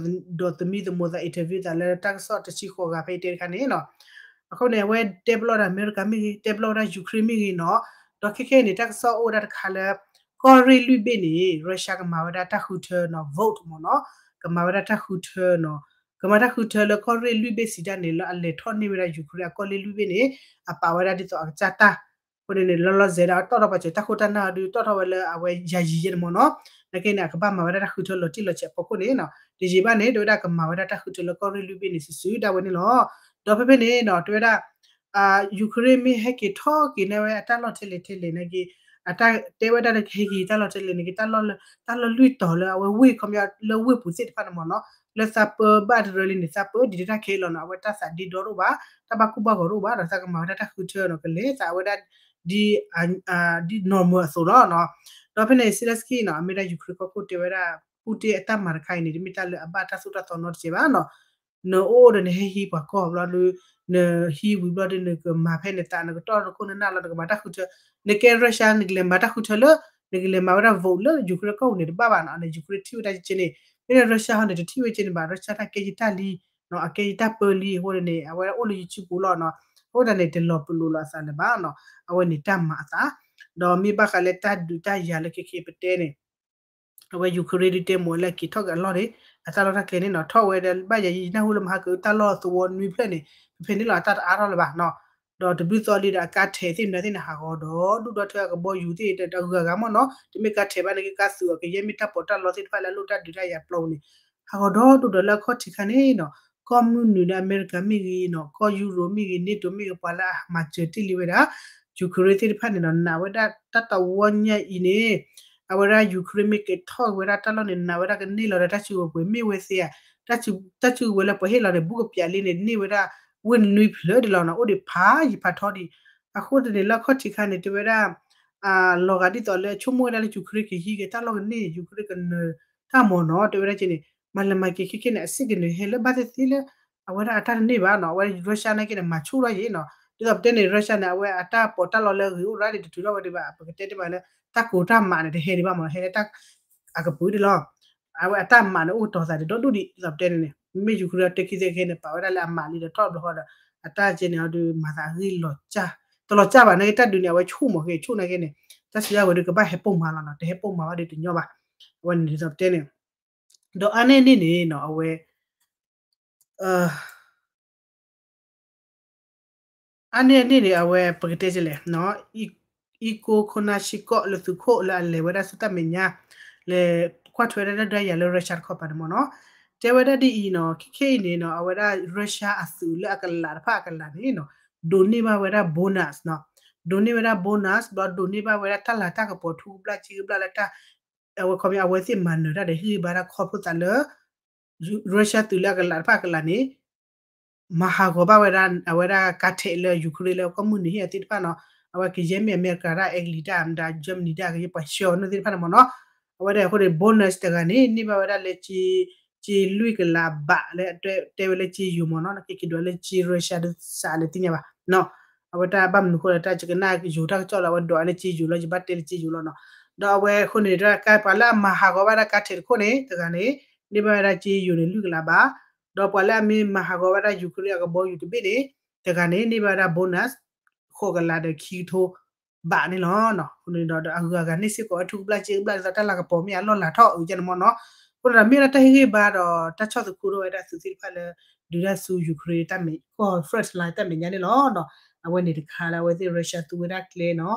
းသမံသမိးသး interview သးလၢတၢ်ကစီၣ်တဆံဃိးဂၤဖဲအံၤတဲတခါန့ၣ်နီၤ. အဃိန့ၣ် အဝဲတဲပလီၢ်ဒီးအမဲရကၤမ့ၢ်ဂ့ၤ တဲပလီၢ်ဝဲဒၣ် Ukraine မ့ၢ်ဂ့ၤနီၤ. ဒီးခဲခဲအံၤန့ၣ် တၢ်ကစီၣ်အိၣ်ဝဲဒၣ်တခါလၢ ကီၢ်ရ့ၣ်လွံၢ်ဘ့ၣ်န့ၣ် Russia ကမၤဝဲဒၣ်တၢ်ဃုထၢနီၤ vote မ့ၢ်နီၤ. ကမၤဝဲဒၣ်တၢ်ဃုထၢနီၤ. ကမၤတၢ်ဃုထၢလၢကီၢ်ရ့ၣ်လွံၢ်ဘ့ၣ်စံးတၢ်န့ၣ် လၢအလဲၤထီၣ်န့ၢ်ဝဲဒၣ် Ukraine အကီၢ်လ့လွံၢ်ဘ့ၣ်န့ၣ် အပာ်ဝဲဒၣ်ဒ်သိးအကစၢ်တၢ် အဃိန့ၣ်န့ၣ် လီၤလီၤဆဲးဒီးတီၣ်ထီၣ်ပာ်စၢၤတၢ်ခိၣ်တၢ်နၢ်အီၤဒုး တီၣ်ထီၣ်ဝဲလၢအဝဲယၤယံၤယဲန့ၣ်မ့ၢ်နီၤ. နာ်က့န့ၣ် အကဘၣ်မၤဝဲဒၣ်တၢ်ဃုထၢလီၤတံၢ်လီၤဆဲးအဖီခိၣ်န့ၣ်နီၤ တယံာ်ဘၣ်န့ၣ် တဲဝဲဒၣ်ကမၤဝဲဒၣ်တၢ်ဃုထၢလၢကီၢ်ရ့ၣ်လွံၢ်ဘ့ၣ်န့ၣ် စုာ်စုာ်ဒၣ်ဝဲန့ၣ်လီၤ. ဒီးဖဲဖဲန့ၣ်နီၤ တဲဝဲဒၣ် Ukraine မ့ၢ်ဟဲက့ၤထီၣ်က့ၤန့ၢ်ဝဲအတၢ်လီၢ်ထဲလဲၣ်ထဲလဲၣ်နာ်က့ အတၢ်တဲဝဲဒၣ်လၢကဟဲက့ၤတၢ်လီၢ်ထဲလဲၣ်နာ်က့ တၢ်လီၢ်လွံၢ်တီၤလၢအဝဲဝ့ၢ်ခီပညီလၢဝ့ၢ်ပူၤသ့ၣ်တဖၣ်န့ၣ်မ့ၢ်နီၤ လၢသးပၢဘၣ်တရၢလံန့ၣ် သးပၢဒံးတၢ်ခဲအံၤလီၤနီၤ အဝဲတၢ်သးဒ့ဒီတအိၣ်ဘၣ် တၢ်ဘၣ်ကူဘၣ်ဂီၤတအိၣ်ဘၣ်ဒီး သးကမၤဝဲဒၣ်တၢ်ဃုထၢနီၤ ကလဲၤသးဝဲဒၣ် ဒ် ဒ် normal အသိးလီၤနီၤ. ဒီးဖဲန့ၣ် Zelensky နီၤ အမ့ၢ်ဒၣ် Ukraine ကီၢ်ခိၣ်တဲဝဲဒၣ် Putin အတၢ်မၤတခါအံၤန့ၣ် တမ့ၢ်တၢ်လၢအဘၣ်တၢ်သိၣ်တၢ်သီနီတစဲးဘၣ်နီၤ နအိၣ်ဒီးနဟဲဟံးပှၤကီၢ်ဘျီဒီး နဟံးဝံၤဘျီဒီး နကမၤဖဲနသး နကတီၢ်တခိၣ်နနၢ်လီၤ နကမၤတၢ်ဃုထၢ နကဲ Russia နကလဲၤမၤတၢ်ဃုထၢလၢ နကလဲၤမၤဝဲဒၣ် vote လၢ Ukraine ကီၢ်ပူၤန့ၣ် တဘၣ်ဘၣ်နီၤ န့ၣ် Ukraine ထံၣ်ဝဲဒၣ်ကဲန့ၣ် မ့ၢ်လၢ Russia ဟီန့ၣ် တထံၣ်ဝဲကဲန့ၣ်ဘၣ် Russia တၢ်ကဲယတၢ်လံ အကဲယတၢ်ပၢလံ အဃိန့ၣ် အဝဲဒၣ်အိၣ်လၢ YouTube ပူၤလီၤနီၤ အဃိသတးန့ၣ် တလီၤပလိာ်လီၤအသးလၢၤဘၣ်နီၤ အဝဲန့ၣ်တၢ်မၤအသး ဒီးမ့ၢ်ဘၣ်ဃးလၢတၢ်ဒုးတၢ်ယၤလၢခဲခဲပတဲန့ၣ် အဝဲ Ukraine ဒုးတဲမ့ၢ်လၢက့ၤထီၣ်က့ၤအလီၢ်န့ၣ် အတၢ်လီၢ်တၢ်ကျဲန့ၣ်နီၤ ထီၣ်ဝဲဒီးဘၣ်ယၤယနၢ်ဟူလၢမဟါကအုတၢ်လီၢ်သဝီနွံဖျၢၣ်န့ၣ် ဖဲဖဲန့ၣ်လီၤ အတၢ်တအါထီၣ်လၢၤဘၣ်နီၤ ဒီးတဘျုးသီလံဒီးအကါထဲးသ့ၣ်မနုၤသ့ၣ်န့ၣ် ဟးဂီၤဒီဒူၣ်ဒီထၢအကဘီယူၤသ့ၣ်တဂၤဂၤမ့ၢ်နီၤ တမ့ၢ်ကါထဲးဘၣ်န့ၣ် ကကါသုးအီၤ ကယဲၢ်မ့ၢ်တၢ်ပီးတၢ်လီသ့ၣ်တဖၣ်လၢအလိၣ်တၢ်ဒုးတၢ်ယၤပျီပူၤန့ၣ် ဟးဂီၤဒီဒူၣ်ဒီးလၢအခီၣ်ထံးခါန့ၣ်နီၤ ကီၢ်မုၢ်နုာ်လၢအမဲရကၤမ့ၢ်ဂ့ၤနီၤ ကီၢ်ယူရိမ့ၢ်ဂ့ၤ NATO မ့ၢ်ဂ့ၤ ပှၤလၢအမၤစၢၤတ့ၢ်လံဝဲဒၣ် Ukraine သ့ၣ်တဖၣ်န့ၣ်နီၤ နာ်ဝဲဒၣ်တၢ်တဝီညါအံၤန့ၣ် အဝဲဒၣ် Ukraine မ့ၢ်က့ၤထီၣ်က့ၤဝဲဒၣ်တၢ်လီၢ်န့ၣ် နာ်ဝဲဒၣ်ကန့ၢ်လီၤဒီးတၢ်စုကဝဲၤပှဲၤ မ့ၢ်ဝဲသ့ဧါ တၢ်စုကဝဲၤလၢပှၤဟ့ၣ်လီၤန့ၣ် ဘူးကပျးလံန့ၣ် န့ၢ်ဝဲဒၣ် ဝ့ၢ်နွံဖျၢၣ်ဒံးလီၤနီၤ အိၣ်ဒံးဖးယံၤဖးထီဒံး အဃိသတးန့ၣ် လၢအခီၣ်ထံးခါန့ၣ် တဲဝဲဒၣ် လီၤဂာ်ဒ်သိးလၢဆိကမိၣ်ဝဲဒၣ်လၢ Ukraine ကဟံးက့ၤတၢ်လီၢ်ကန့ၢ် Ukraine ကနၢၤတၢ်မ့ၢ်နီၤ တဲဝဲဒၣ်က့န့ၣ် မၤလဲၤမၤက့ၤခဲခဲန့ၣ် အစ့ၢ်ကနၢၤဟဲလၢဘၣ်သ့ၣ်သ့ၣ်လၢ အဝဲဒၣ်အတၢ်တန့ၢ်ဘၣ်နီၤ အဝဲ Russia နာ်က့န့ၣ် မၤဆူၣ်ထီၣ်ယံၤနီၤ ဒ်သိးပတဲန့ၣ် Russia န့ၣ် အဝဲအတၢ်ပီးတၢ်လီလၢအဂ့ၤအိၣ်ရၣ်ဒံးတထုးထီၣ်ဝဲဒံးဘၣ် ပကတဲတ့ၢ်မးလၢ တၢ်ကိးတၢ်မးန့ၣ် တဟဲဒံးဘၣ်မ့ၢ်နီၤ ဟဲလၢတၢ် အကပုာ်ဒံးလီၤ အဝဲအတၢ်မးန့ၣ် အိၣ်တီၤသးဒံးဒီဒူၣ်ဒံး ဒ်သိးပတဲန့ၣ်န့ၣ် မ့မ့ၢ် Ukraine တဲခံသ့ခဲန့ၣ် ပာ်ဝဲဒၣ်လၢအမးလံဒီးထီၣ်ဘျီဃီဒီး အတၢ်ကဲန့ၣ်အီၤဒုး မၤသးအဂ့ၢ်လီၤစၢ် တလီၤစၢ်ဘၣ် နာ်က့တၢ်ဒုးန့ၣ် အဝဲဆူၣ်မးက့ၤ ဆူၣ်နာ်က့န့ၣ် တၢ်စုကဝဲၤဒုးကဘၣ်ဟဲပိာ်မးလီၤနီၤ တဟဲပိာ်မးဘၣ်ဒုးတညီဘၣ် အဝဲန့ၣ်ဒ်သိးပတဲန့ၣ် ဒီးအါန့ၢ်န့ၣ်န့ၣ်နီၤ အဝဲ အါန့ၢ်န့ၣ်န့ၣ် အဝဲပကတဲလဲၣ် အံကိခိၣ်နၢ်ဆံကီၢ်လၢသုးခိၣ်လၢအလဲၤဝဲဒၣ်ဆူတၢ်မဲာ်ညါ လဲၤကွၢ်ထွဲဝဲဒၣ်တၢ်ဒုးတၢ်ယၤလၢ Russia တခီပၤန့ၣ်မ့ၢ်နီၤ တဲဝဲဒၣ်ဒ်အံၤနီၤ ခဲခဲအံၤန့ၣ်နီၤ အဝဲဒၣ် Russia အသုးလၢအကလးတဖၣ်အကလးန့ၣ်နီၤ ဒိးန့ၢ်ဘၣ်ဝဲဒၣ် bonus နီၤ ဒိးန့ၢ်ဝဲဒၣ် bonus ဘျီဒိးန့ၢ်ဘၣ်ဝဲဒၣ်တၢ်လၤတၢ်ကပီၤထူကဘျၣ်က့ကဘျၣ်လၢတၢ် အဝဲခီပညီအဝဲသ့ၣ်မၤနၢၤတၢ်ဒီးဟ့ၣ်ဂံၢ်ဘါတၢ်ခီဖျိသးလၢ Russia သုးလၢအကလးတဖၣ်အကလးန့ၣ် မၤဟးဂီၤဘၣ်ဝဲဒၣ် အဝဲဒၣ်ကါထဲးလၢ Ukraine လၢကီၢ်မုၢ်နုာ်ဟ့ၣ်အီၤသ့ၣ်တဖၣ်နီၤ အဝဲကယဲၢ်မ့ၢ်အမဲရကၤတၢ် Italy တၢ် Germany တၢ် ကယဲၢ်ပှၤဆှၢအီၤန့ၣ်သ့ၣ်တဖၣ်န့ၣ်မ့ၢ်နီၤ အဝဲဒၣ်အဃိန့ၣ် bonus တဂၤန့ၣ် န့ၢ်ဘၣ်ဝဲဒၣ်လၢ ကၠ့လွံၢ်ကလးဘးလၢတဲဝဲလၢကၠ့ယိၤမ့ၢ်နီၤ ကက့ၤဒွးလၢကၠ့ Russia ဒုးစးလၢသ့ၣ်ညါဘၣ် အဝဲတၢ်ဘၣ်မနုၤဃိလၢတၢ်ကနၣ်ယိၤတၢ်ကစီၣ်လၢအဝဲဒွးလၢကၠ့ယိၤလီၤ ယဘၣ်တဲလၢကၠ့ယိၤလီၤနီၤ ဒီးအဝဲအဃိန့ၣ် တၢ်ကါပှၤလၢအမၤဟးဂီၤဘၣ်ဒၣ်ကါထဲးတခိၣ်န့ၣ် တဂၤန့ၣ် န့ၢ်ဘၣ်ဝဲဒၣ်ကၠ့ယိၤန့ၣ် လွံၢ်ကလးဘး ဒီးပှၤလၢအမ့ၢ်မၤဟးဂီၤဘၣ်ဒၣ် Ukraine အကဘီယူၤတဘ့ၣ်န့ၣ် တဂၤန့ၣ် န့ၢ်ဘၣ်ဝဲဒၣ် bonus ဃိးကလးဒီးခံကထိဘးန့ၣ်လီၤ. အဃိန့ၣ်ဒီး အဂုၤအဂၤန့ၢ်စ့ၢ်ကီးဝဲထူကဘျၣ်စ့ကဘျၣ်ဒ်သိးတၢ်လၤကပီၤမ့ၢ်အလီၢ်လၤထီၣ်အုးကန့ၣ်မ့ၢ်နီၤ. အဃိဒီးမ့ၢ်ဝဲဒၣ်တၢ်ဟ့ၣ်ဂံၢ်ဘါဒီးတၢ်ဆီၣ်သခူထီၣ်ဝဲဒၣ်သုးသ့ၣ်တဖၣ်လၢ ဒုးတၢ်ဆူ Ukraine တၢ်မဲာ်ကီၢ် front line တၢ်မဲာ်ညါန့ၣ်လီၤ. အဝဲန့ၣ်တခါလၢအဝဲသ့ၣ် Russia သူဝဲဒၣ်ကျဲနီၤ.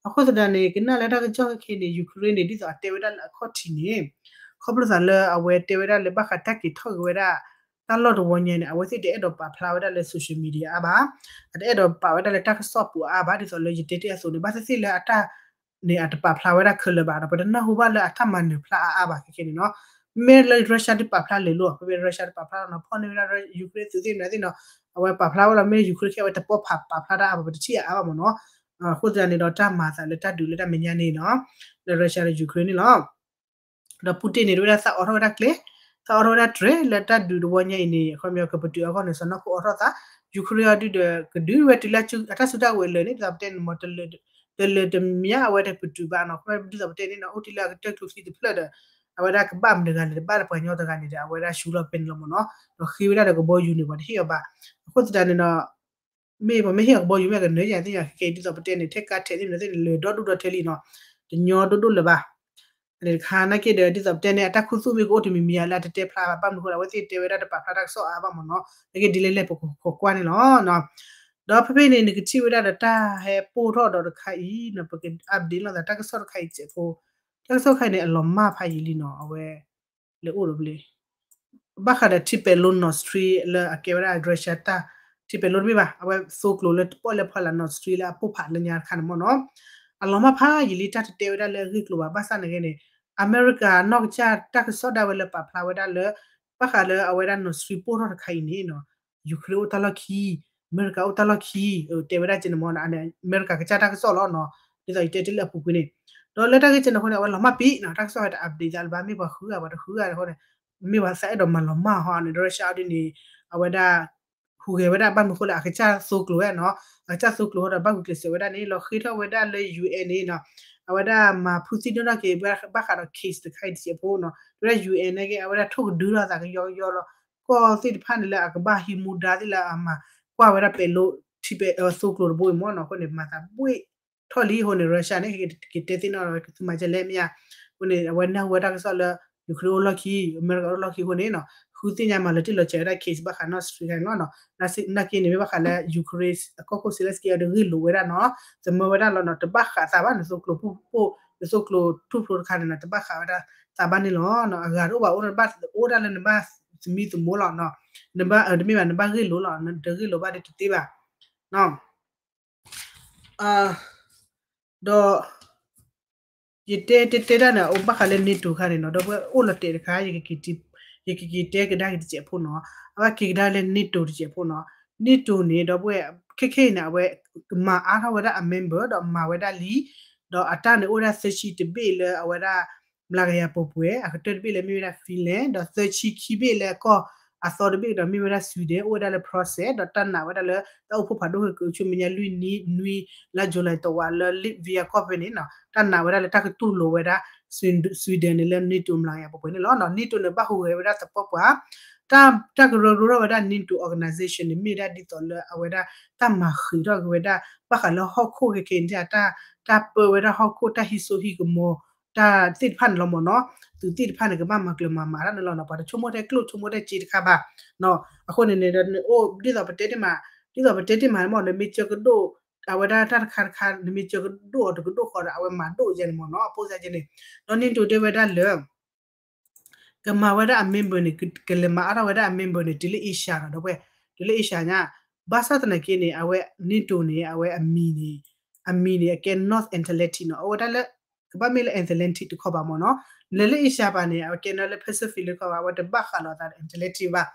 အဃိသတးန့ၣ် ကနၣ်လၢတၢ်ကစီၣ်ခဲခဲအံၤန့ၣ် Ukraine န့ၣ် ဒ်သိးအတဲဝဲဒၣ်လၢအခီၣ်ထံးန့ၣ် ခီဖျိသးလၢအဝဲတဲဝဲဒၣ်လၢဘၣ်ဃးတၢ်က့ၤထီၣ်က့ၤဝဲဒၣ် တၢ်လီၢ်တဝီညါန့ၣ် အဝဲသ့ၣ်တအဲၣ်ဒိးပာ်ဖျါဝဲဒၣ်လၢ social media အါဘၣ်, အတအဲၣ်ဒိးပာ်ဝဲဒၣ်လၢတၢ်ကစီၣ်ပူၤအါဘၣ် ဒ်သိးလၢယတဲတ့ၢ်အသိးန့ၣ် ဘၣ်သ့ၣ်သ့ၣ်လၢအတၢ်န့ၣ် အတပာ်ဖျါဝဲဒၣ်ခဲလၢာ်ဘၣ်ဒီး ပတနၢ်ဟူဘၣ်လၢအတၢ်မၤနၢၤဖျါအါအါဘၣ်ခဲခဲန့ၣ်နီၤ. မ့ၢ်လၢ Russia ဒုးပာ်ဖျါလဲၤလိၤ ဖဲဖဲ Russia တပာ်ဖျါလီၤနီၤ ဖီၣ်န့ၢ်ဝဲဒၣ် Ukraine သုးသ့ၣ်မနုၤသ့ၣ်နီၤ အဝဲပာ်ဖျါဝဲလီၤ မ့ၢ် Ukraine ခဲအံၤ အဝဲတပီၢ်ဖးပာ်ဖျါတၢ်အါဘၣ် ပတထံၣ်အါအါဘၣ်မ့ၢ်နီၤ. အဃိသတးန့ၣ်ဒီး တၢ်မၤအသးလၢတၢ်ဒုးလၢတၢ်မဲာ်ညါန့ၣ်နီၤ လၢ Russia ဒီး Ukraine န့ၣ်လီၤ. ဒီး Putin န့ၣ် တဲဝဲဒၣ်သးအိးထီၣ်ဝဲဒၣ်ကျဲ, သးအိးထီၣ်ဝဲဒၣ်တြဲၤလၢတၢ်ဒုးတဝီညါအံၤန့ၣ် အခီပညီကပတုာ်အဂီၢ်န့ၣ် စီၤနီၢ်ခိအိးထီၣ်သး, Ukraine အီၤဒုးဒီး ကဒုးဝဲတုၤလၢအတၢ်စုတၢ်ဝဲၤလၢာ်န့ၣ် ဒ်သိးပတဲန့ၣ်မ့ၢ် တလၢာ်တမါအဝဲတပတုာ်ဘၣ်နီၤ, ခီပညီဒ်သိးပတဲန့ၣ်နီၤ အိၣ်တ့ၢ်လၢအကတၢၢ်ကျိချံတဖျၢၣ်ဒီး အဝဲဒၣ်ကဘၣ်မတၤတဂၤလဲၣ် တဘၣ်တပှၤညီတဂၤန့ၣ်ဒီး အဝဲဒၣ်ဆူလီၤဖဲန့ၣ်လီၤမ့ၢ်နီၤ, ဒီးဃ့ဝဲဒၣ်ဒီးကဘီယူၤန့ၣ် ပှၤတဟ့ၣ်အီၤဘၣ်, အဃိသတးန့ၣ်ဒီး မ့ၢ်ပှၤမ့ၢ်ဟ့ၣ်အီၤကဘီယူၤမ့ၢ်ကနၢၤယၤသ့ၣ်ညါ ခဲအံၤဒ်သိးပတဲန့ၣ် ထဲကါထဲးသ့ၣ်မနုၤသ့ၣ်န့ၣ် လၢာ်ဒီဒူၣ်ဒီထၢလံနီၤ, တညီဒိၣ်ဒိၣ်လၢၤဘၣ်. အန့ၣ်တခါနာ်က့ဒီး ဒ်သိးပတဲန့ၣ် အတၢ်ခူသူၣ်မ့ၢ်ကအိၣ်တမံၤမံၤဧါလၢအတတဲဖျါဘၣ် ဘၣ်မနုၤဃိဒီး အဝဲသ့ၣ်တဲဝဲဒၣ်တပာ်ဖျါတၢ်ကစီၣ်အါဘၣ်မ့ၢ်နီၤ, နာ်က့ဒ်လဲၣ်လဲၣ်ပကခိးကွၢ်န့ၣ်လီၤ. ဒီးဖဲဖဲန့ၣ် နကထံၣ်ဝဲဒၣ်ဒီးတၢ်ဟဲပိၢ်ထီၣ်ဒီးတခါအံၤနီၤ ပက update လိာ်သးတၢ်ကစီၣ်တခါအံၤစဲးဖိ, တၢ်ကစီၣ်တခါအံၤန့ၣ် အလီၤမၢ်ဖးယံာ်လံနီၤ အဝဲ လဲၤအိၣ်ဒီးဘျ့ ဘၣ်ဃးဒီးထံပဲာ်လိ Nord Stream လၢအကဲဝဲဒၣ် Russia တၢ် ထံပဲာ်လိတမ့ၢ်ဘၣ် အဝဲသိကျိၤလၢပီၣ်လဲၣ်ဖီလာ် Nord Stream လၢအပိၢ်ဖးလၢညါတခါန့ၣ်မ့ၢ်နီၤ, အလီၤမၢ်ဖးယံာ်လံ တၢ်တတဲဝဲဒၣ်လၢအဂ့ၢ်ကျိၤဘၣ် ဘၣ်ဆၣ်နာ်က့န့ၣ် အမဲရကၤနီၢ်ကစၢ်တၢ်ကစီၣ်ဒၣ်ဝဲလၢပာ်ဖျါဝဲဒၣ်လၢ ဘၣ်ဃးလၢအဝဲဒၣ် Nord Stream ပိၢ်ထီၣ်တခါအံၤန့ၣ်နီၤ Ukraine အိၣ်တၢ်လီၢ်ခံ, အမဲရကၤအိၣ်တၢ်လီၢ်ခံ, တဲဝဲဒၣ်ကန့ၣ်မ့ၢ်နီၤ အမဲရကၤကစၢ်တၢ်ကစီၣ်လီၤနီၤ, ဒ်သိးယတဲတ့ၢ်လၢအပူၤကွံာ်န့ၣ်, ဒီးလၢတၢ်ဂ့ၢ်ကန့ၣ်အဃိန့ၣ် အဝဲလီၤမၢ်ပံၤနီၤ တၢ်ကစီၣ်ဝဲတ update သးလၢၤဘၣ် မ့ၢ်ပှၤဃုဂၤပှၤတဃုဂၤအဃိန့ၣ်, မ့ၢ်ပှၤသးအဲၣ်ဒိးမၤလီၤမၢ်ဟီန့ၣ် Russia အီၤဒ်န့ၣ် အဝဲဒၣ် ဟူးဂဲၤဝဲဒၣ်ဘၣ်မနုၤဃိလၢအကစၢ်သိကျိၤဝဲနီၤ, အကစၢ်သိကျိၤဟီဒီးဘၣ်ဂုာ်ကျဲးစၢးဝဲဒၣ်န့ၣ် လီၤဃ့ထီၣ်ဝဲဒၣ်လၢ ယူၢ်အ့ၣ်န့ၣ်နီၤ, အဝဲဒၣ်မၤဖုသံဒိၣ်ထီၣ်က့ၤ ဘၣ်ဃးဒီး case တခါအံၤတစဲးဖိနီၤ, တဲဝဲဒၣ် ယူၢ်အ့ၣ် နာ်က့ အဝဲဒၣ်ထိၣ်ကဒုထီၣ်သးကယီကယီလီၤ, ကီၢ်သ့ၣ်တဖၣ်န့ၣ်လၢအကဘၣ်ဟံးမူဒါသ့ၣ်လၢအမၤ ကွၢ်ဝဲဒၣ်ပဲၤလိ ထံပဲၤ သိကျိၤတဘိအံၤမ့ၢ်နီၤ, အဃိန့ၣ် မၤသးဘှ့ၣ်ထီၣ်လံအဃိန့ၣ် Russia န့ၣ် ကက့ၤတဲသ့ၣ်နီၣ်ဝဲကသုမၤကဲလဲၣ်မ့ၢ်ဧါ, အဃိန့ၣ် အဝဲနၢ်ဟူဝဲတၢ်ကစီၣ်လၢ Ukraine အိၣ်လီၢ်ခံ, အမဲရကၤအိၣ်လီၢ်ခံအဃိန့ၣ်နီၤ, ဃုသ့ၣ်ညါမၤလၢတ့ၢ်လီၤစဲၤဝဲဒၣ် case ဘၣ်ဃး Nord Stream န့ၣ်လီၤနီၤ, နာ်က့န့ၣ် မ့ၢ်ဘၣ်ဃးလၢ Ukraine အကီၢ်ခိၣ် Zelenskyy အီၤဒီးဂ့ၢ်လိာ်ဝဲဒၣ်နီၤ, သမၢဝဲဒၣ်လီၤနီၤ, တဘၣ်ဃးသးဘၣ်နသိကျိၤဖှိၣ်ဖှိၣ်, နသိကျိၤထူၣ်ဖျိတခါန့ၣ်နီၤ, တဘၣ်ဃးဝဲဒၣ်သးဘၣ်န့ၣ်လီၤ, အဂၤတအိၣ်ဘၣ်အိၣ်ဘၣ်အိၣ်ဒၣ်လၢနဘၣ်သမံသမိးလီၤ, နဘၣ်တမ့ၢ်ဘၣ် နဘၣ်ဂ့ၢ်လိာ်လီၤ, နတဂ့ၢ်လိာ်ဘၣ်ဒီးတသ့ဘၣ် ဒီး ယတဲတဲတဲဒၣ်န့ၣ် အအိၣ်ဘၣ်ဃးလၢ NATO ခါန့ၣ်နီၤ, ဒီပုၢ်ဝဲၢ်အိၣ်လီၤတဲာ်တခါ ယကက့ၤတဲကဒါက့ၤတစဲးဖိနီၤ, အဝဲက့ၤကဒါလၢ NATO တစဲးဖိနီၤ, NATO န့ၣ် ဒီပုၢ်ဝဲၢ် ခဲခဲအံၤန့ၣ် အဝဲကမၤအါထီၣ်ဝဲဒၣ်အ member ဒီးမၤဝဲဒၣ်လံ, ဒီးအတၢ်န့ၣ်အိၣ်ဝဲဒၣ်သၢဆံတဘ့ၣ်လၢအဝဲဒၣ် မျးကယၤပှဲၤပှဲၤ, အကတၢၢ်တဘ့ၣ်လၢမ့ၢ်ဝဲဒၣ် Finland, ဒီးသၢဆံခံဘ့ၣ်လၢကီၢ်အသီတဘ့ၣ်ဒီးမ့ၢ်ဝဲဒၣ် Sweden အိၣ်ဝဲဒၣ်လၢ process ဒီးတၢ်နာ်ဝဲဒၣ်လၢတၢ်အိၣ်ဖှိၣ်ဖးဒိၣ်ဟဲက့ၤဆူမဲာ်ညါလွံၢ်နံၣ်နွံလါ July တဝာ်လၢ Latvia ကီၢ်ဖဲန့ၣ်နီၤ, တၢ်နာ်ဝဲဒၣ်လၢတၢ်ကတူၢ်လိာ်ဝဲဒၣ် Sweden န့ၣ်လၢ NATO မျးကယၤပှဲၤပှဲၤန့ၣ်လီၤ. NATO န့ၣ်ဘၣ်ဟူးဂဲၤဝဲဒၣ်သပှၢ်ပှၢ် တၢ်ကရၢကရိထီၣ်ဝဲဒၣ် NATO organization န့ၣ် မ့ၢ်ဝဲဒၣ်ဒ်သိးလၢအဝဲဒၣ် တၢ်မၤဃံးထီၣ်က့ၤဝဲဒၣ် ဘၣ်ဃးလၢဟီၣ်ခိၣ်ခဲခဲအံၤန့ၣ် တၢ်ပၢဝဲဒၣ်ဟီၣ်ခိၣ် တၢ်ဟံးစိဟံးကမီၤ တၢ်သ့ၣ်တဖၣ်န့ၣ်လီၤမ့ၢ်နီၤ, သုးသ့ၣ်တဖၣ်န့ၣ် ကဘၣ်မၤကျၢၤမၤမၤတၢ်န့ၣ်လီၤနီၤ, ပှၤတဆိကမိၣ်ထဲကျိၣ်ဆိကမိၣ်ထဲစ့တခါဘၣ်နီၤ, အဃိန့ၣ်န့ၣ်ဒီး နအိၣ်ဒ်သိးပတဲတ့ၢ်မး ဒ်သိးပတဲတ့ၢ်မးမ့ၢ် နမ့ၢ်ကၢကဒိၣ် အဝဲဒၣ်တၢ်တခါတခါ နမ့ၢ်ကၢကဒိၣ်အီၤတကဒိၣ်ဃီဒီး အဝဲမၤဒိၣ်ယဲန့ၣ်မ့ၢ်နီၤ, အပိစၢ်ကဲန့ၣ်, ဒီး NATO တဲဝဲဒၣ်လၢ ကမၤဝဲဒၣ်အ member န့ၣ် ကလဲၤမၤအါထီၣ်ဝဲဒၣ်အ member န့ၣ် တုၤလၢ Asia နီၤ ဒီပုၢ်ဝဲၢ်, တုၤလၢ Asia ညါ, ဘၣ်ဆၣ်သနာ်က့န့ၣ် အဝဲ NATO န့ၣ် အဝဲအမံၤန့ၣ်, အမံၤန့ၣ် အကဲ North Atlantic နီၤ, အဝဲဒၣ်လၢ ကဘၣ်မ့ၢ်လၢ Atlantic တခီဘၣ်မ့ၢ်နီၤ, လဲၤလၢ Asia ဘၣ်န့ၣ် အဝဲကဲနီၤလၢ Pacific လၢတခီဘၣ်, အဝဲတဘၣ်ဃးလိာ်သးဒီး Atlantic ဘၣ်,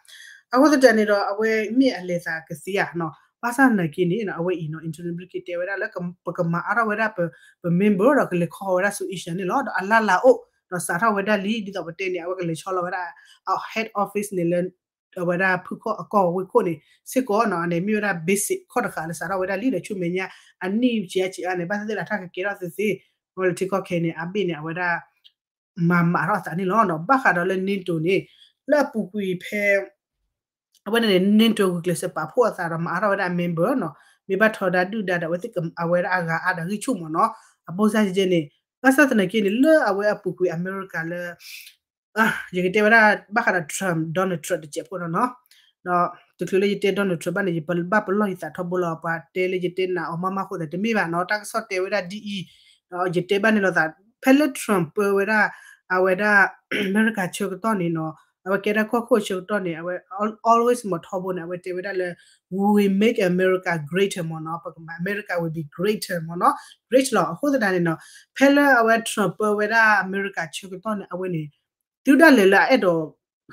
အဃိသတးန့ၣ်ဒီး အဝဲမ့ၢ်အလဲၤသးကသ့ဧါနီၤ, ဘၣ်ဆၣ်သနာ်က့န့ၣ် အဝဲအံၤနီၤ Anthony Blinken တဲဝဲဒၣ်လၢ ပကမၤအါထီၣ်ဝဲဒၣ်ပ ပ member ဒီးကလဲၤခီဃီၤဝဲဒၣ်ဆူ Asia န့ၣ်လီၤ, ဒီးအလၢ်လၢ်အိၣ်, ဒီးစးထီၣ်ဝဲဒၣ်လံ ဒ်သိးပတဲန့ၣ် အဝဲကလဲၤဆီလီၤဝဲဒၣ် အ head office န့ၣ်လၢ အဝဲဒၣ်ဖုၣ်ခီၣ်အကီၢ်ဝ့ၢ်ခိၣ်န့ၣ် စ့ၢ်ကီးနီၤ, အန့ၣ်မ့ၢ်ဝဲဒၣ် basic ခီၣ်တဃာ်လၢစးထီၣ်ဝဲဒၣ်လံ ဒီးဆူမဲာ်ညါ အနံၣ်ဆံးအါဆံးအါန့ၣ် ဘၣ်သ့ၣ်သ့ၣ်ဒီးတၢ်ကကဲထီၣ်သ့သ့, ဝဲလၢထံကီၢ်ခဲအံၤန့ၣ် အဘ့ၣ်န့ၣ် အဝဲဒၣ် မၤမၤထီၣ်အသးန့ၣ်လီၤ. ဘၣ်ဃးဒီးလၢ NATO န့ၣ် လၢအပူၤကွံာ်ဖဲ အဝဲန့ၣ်န့ၣ် NATO ဂုာ်ကျဲးစၢးပာ်ဖှိၣ်အသးဒီးမၤအါထီၣ်ဝဲဒၣ် member နီၤ, မ့ၢ်ဘၣ်ထီဒါဒုၣ်ဒါဒီး အဝဲသ့ၣ်အဝဲဒၣ်အဂၤအါဒီးဂံၢ်ဆူၣ်မ့ၢ်နီၤ, အပိစါကဲန့ၣ်, ဘၣ်ဆၣ်သနာ်က့န့ၣ် လၢအဝဲအပူၤကွံာ်အမဲရကၤလၢ ယကတဲဝဲဒၣ်ဘၣ်ဃးဒီး Trump, Donald Trump တစဲးဖိနီၤနီၤ, ဒီးတချုးလၢယတဲ Donald Trump ဘၣ်န့ၣ် ယဘၣ်ပလီၢ်ယသးထီဘိလီၤ, ပှၤတဲလၢယတဲနးအီၤမးမးအဃိသတးတမ့ၢ်ဘၣ်နီၤ, တၢ်ကစီၣ်တဲဝဲဒၣ်ဒ်အံၤ, ဒီးယတဲဘၣ်န့ၣ်လိာ်သး, ဖဲလၢ Trump ပၢဝဲဒၣ် အဝဲဒၣ် အမဲရကၤဆၢကတီၢ်န့ၣ်နီၤ, အဝဲကဲဒၣ်ကီၢ်ခိၣ်ဆၢကတီၢ်န့ၣ် အဝဲ always မ့ၢ်ထီဘိန့ၣ် အဝဲတဲဝဲဒၣ်လၢ we will make America greater မ့ၢ်နီၤ, ပကမၤ America will be greater မ့ၢ်နီၤ, great လီၤ. အဃိသတးန့ၣ်နီၤ, ဖဲလၢအဝဲ Trump ပၢဝဲဒၣ်အမဲရကၤဆၢကတီၢ်န့ၣ် အဝဲန့ၣ် တုၤဒၣ်လဲာ်လၢအအဲၣ်ဒိး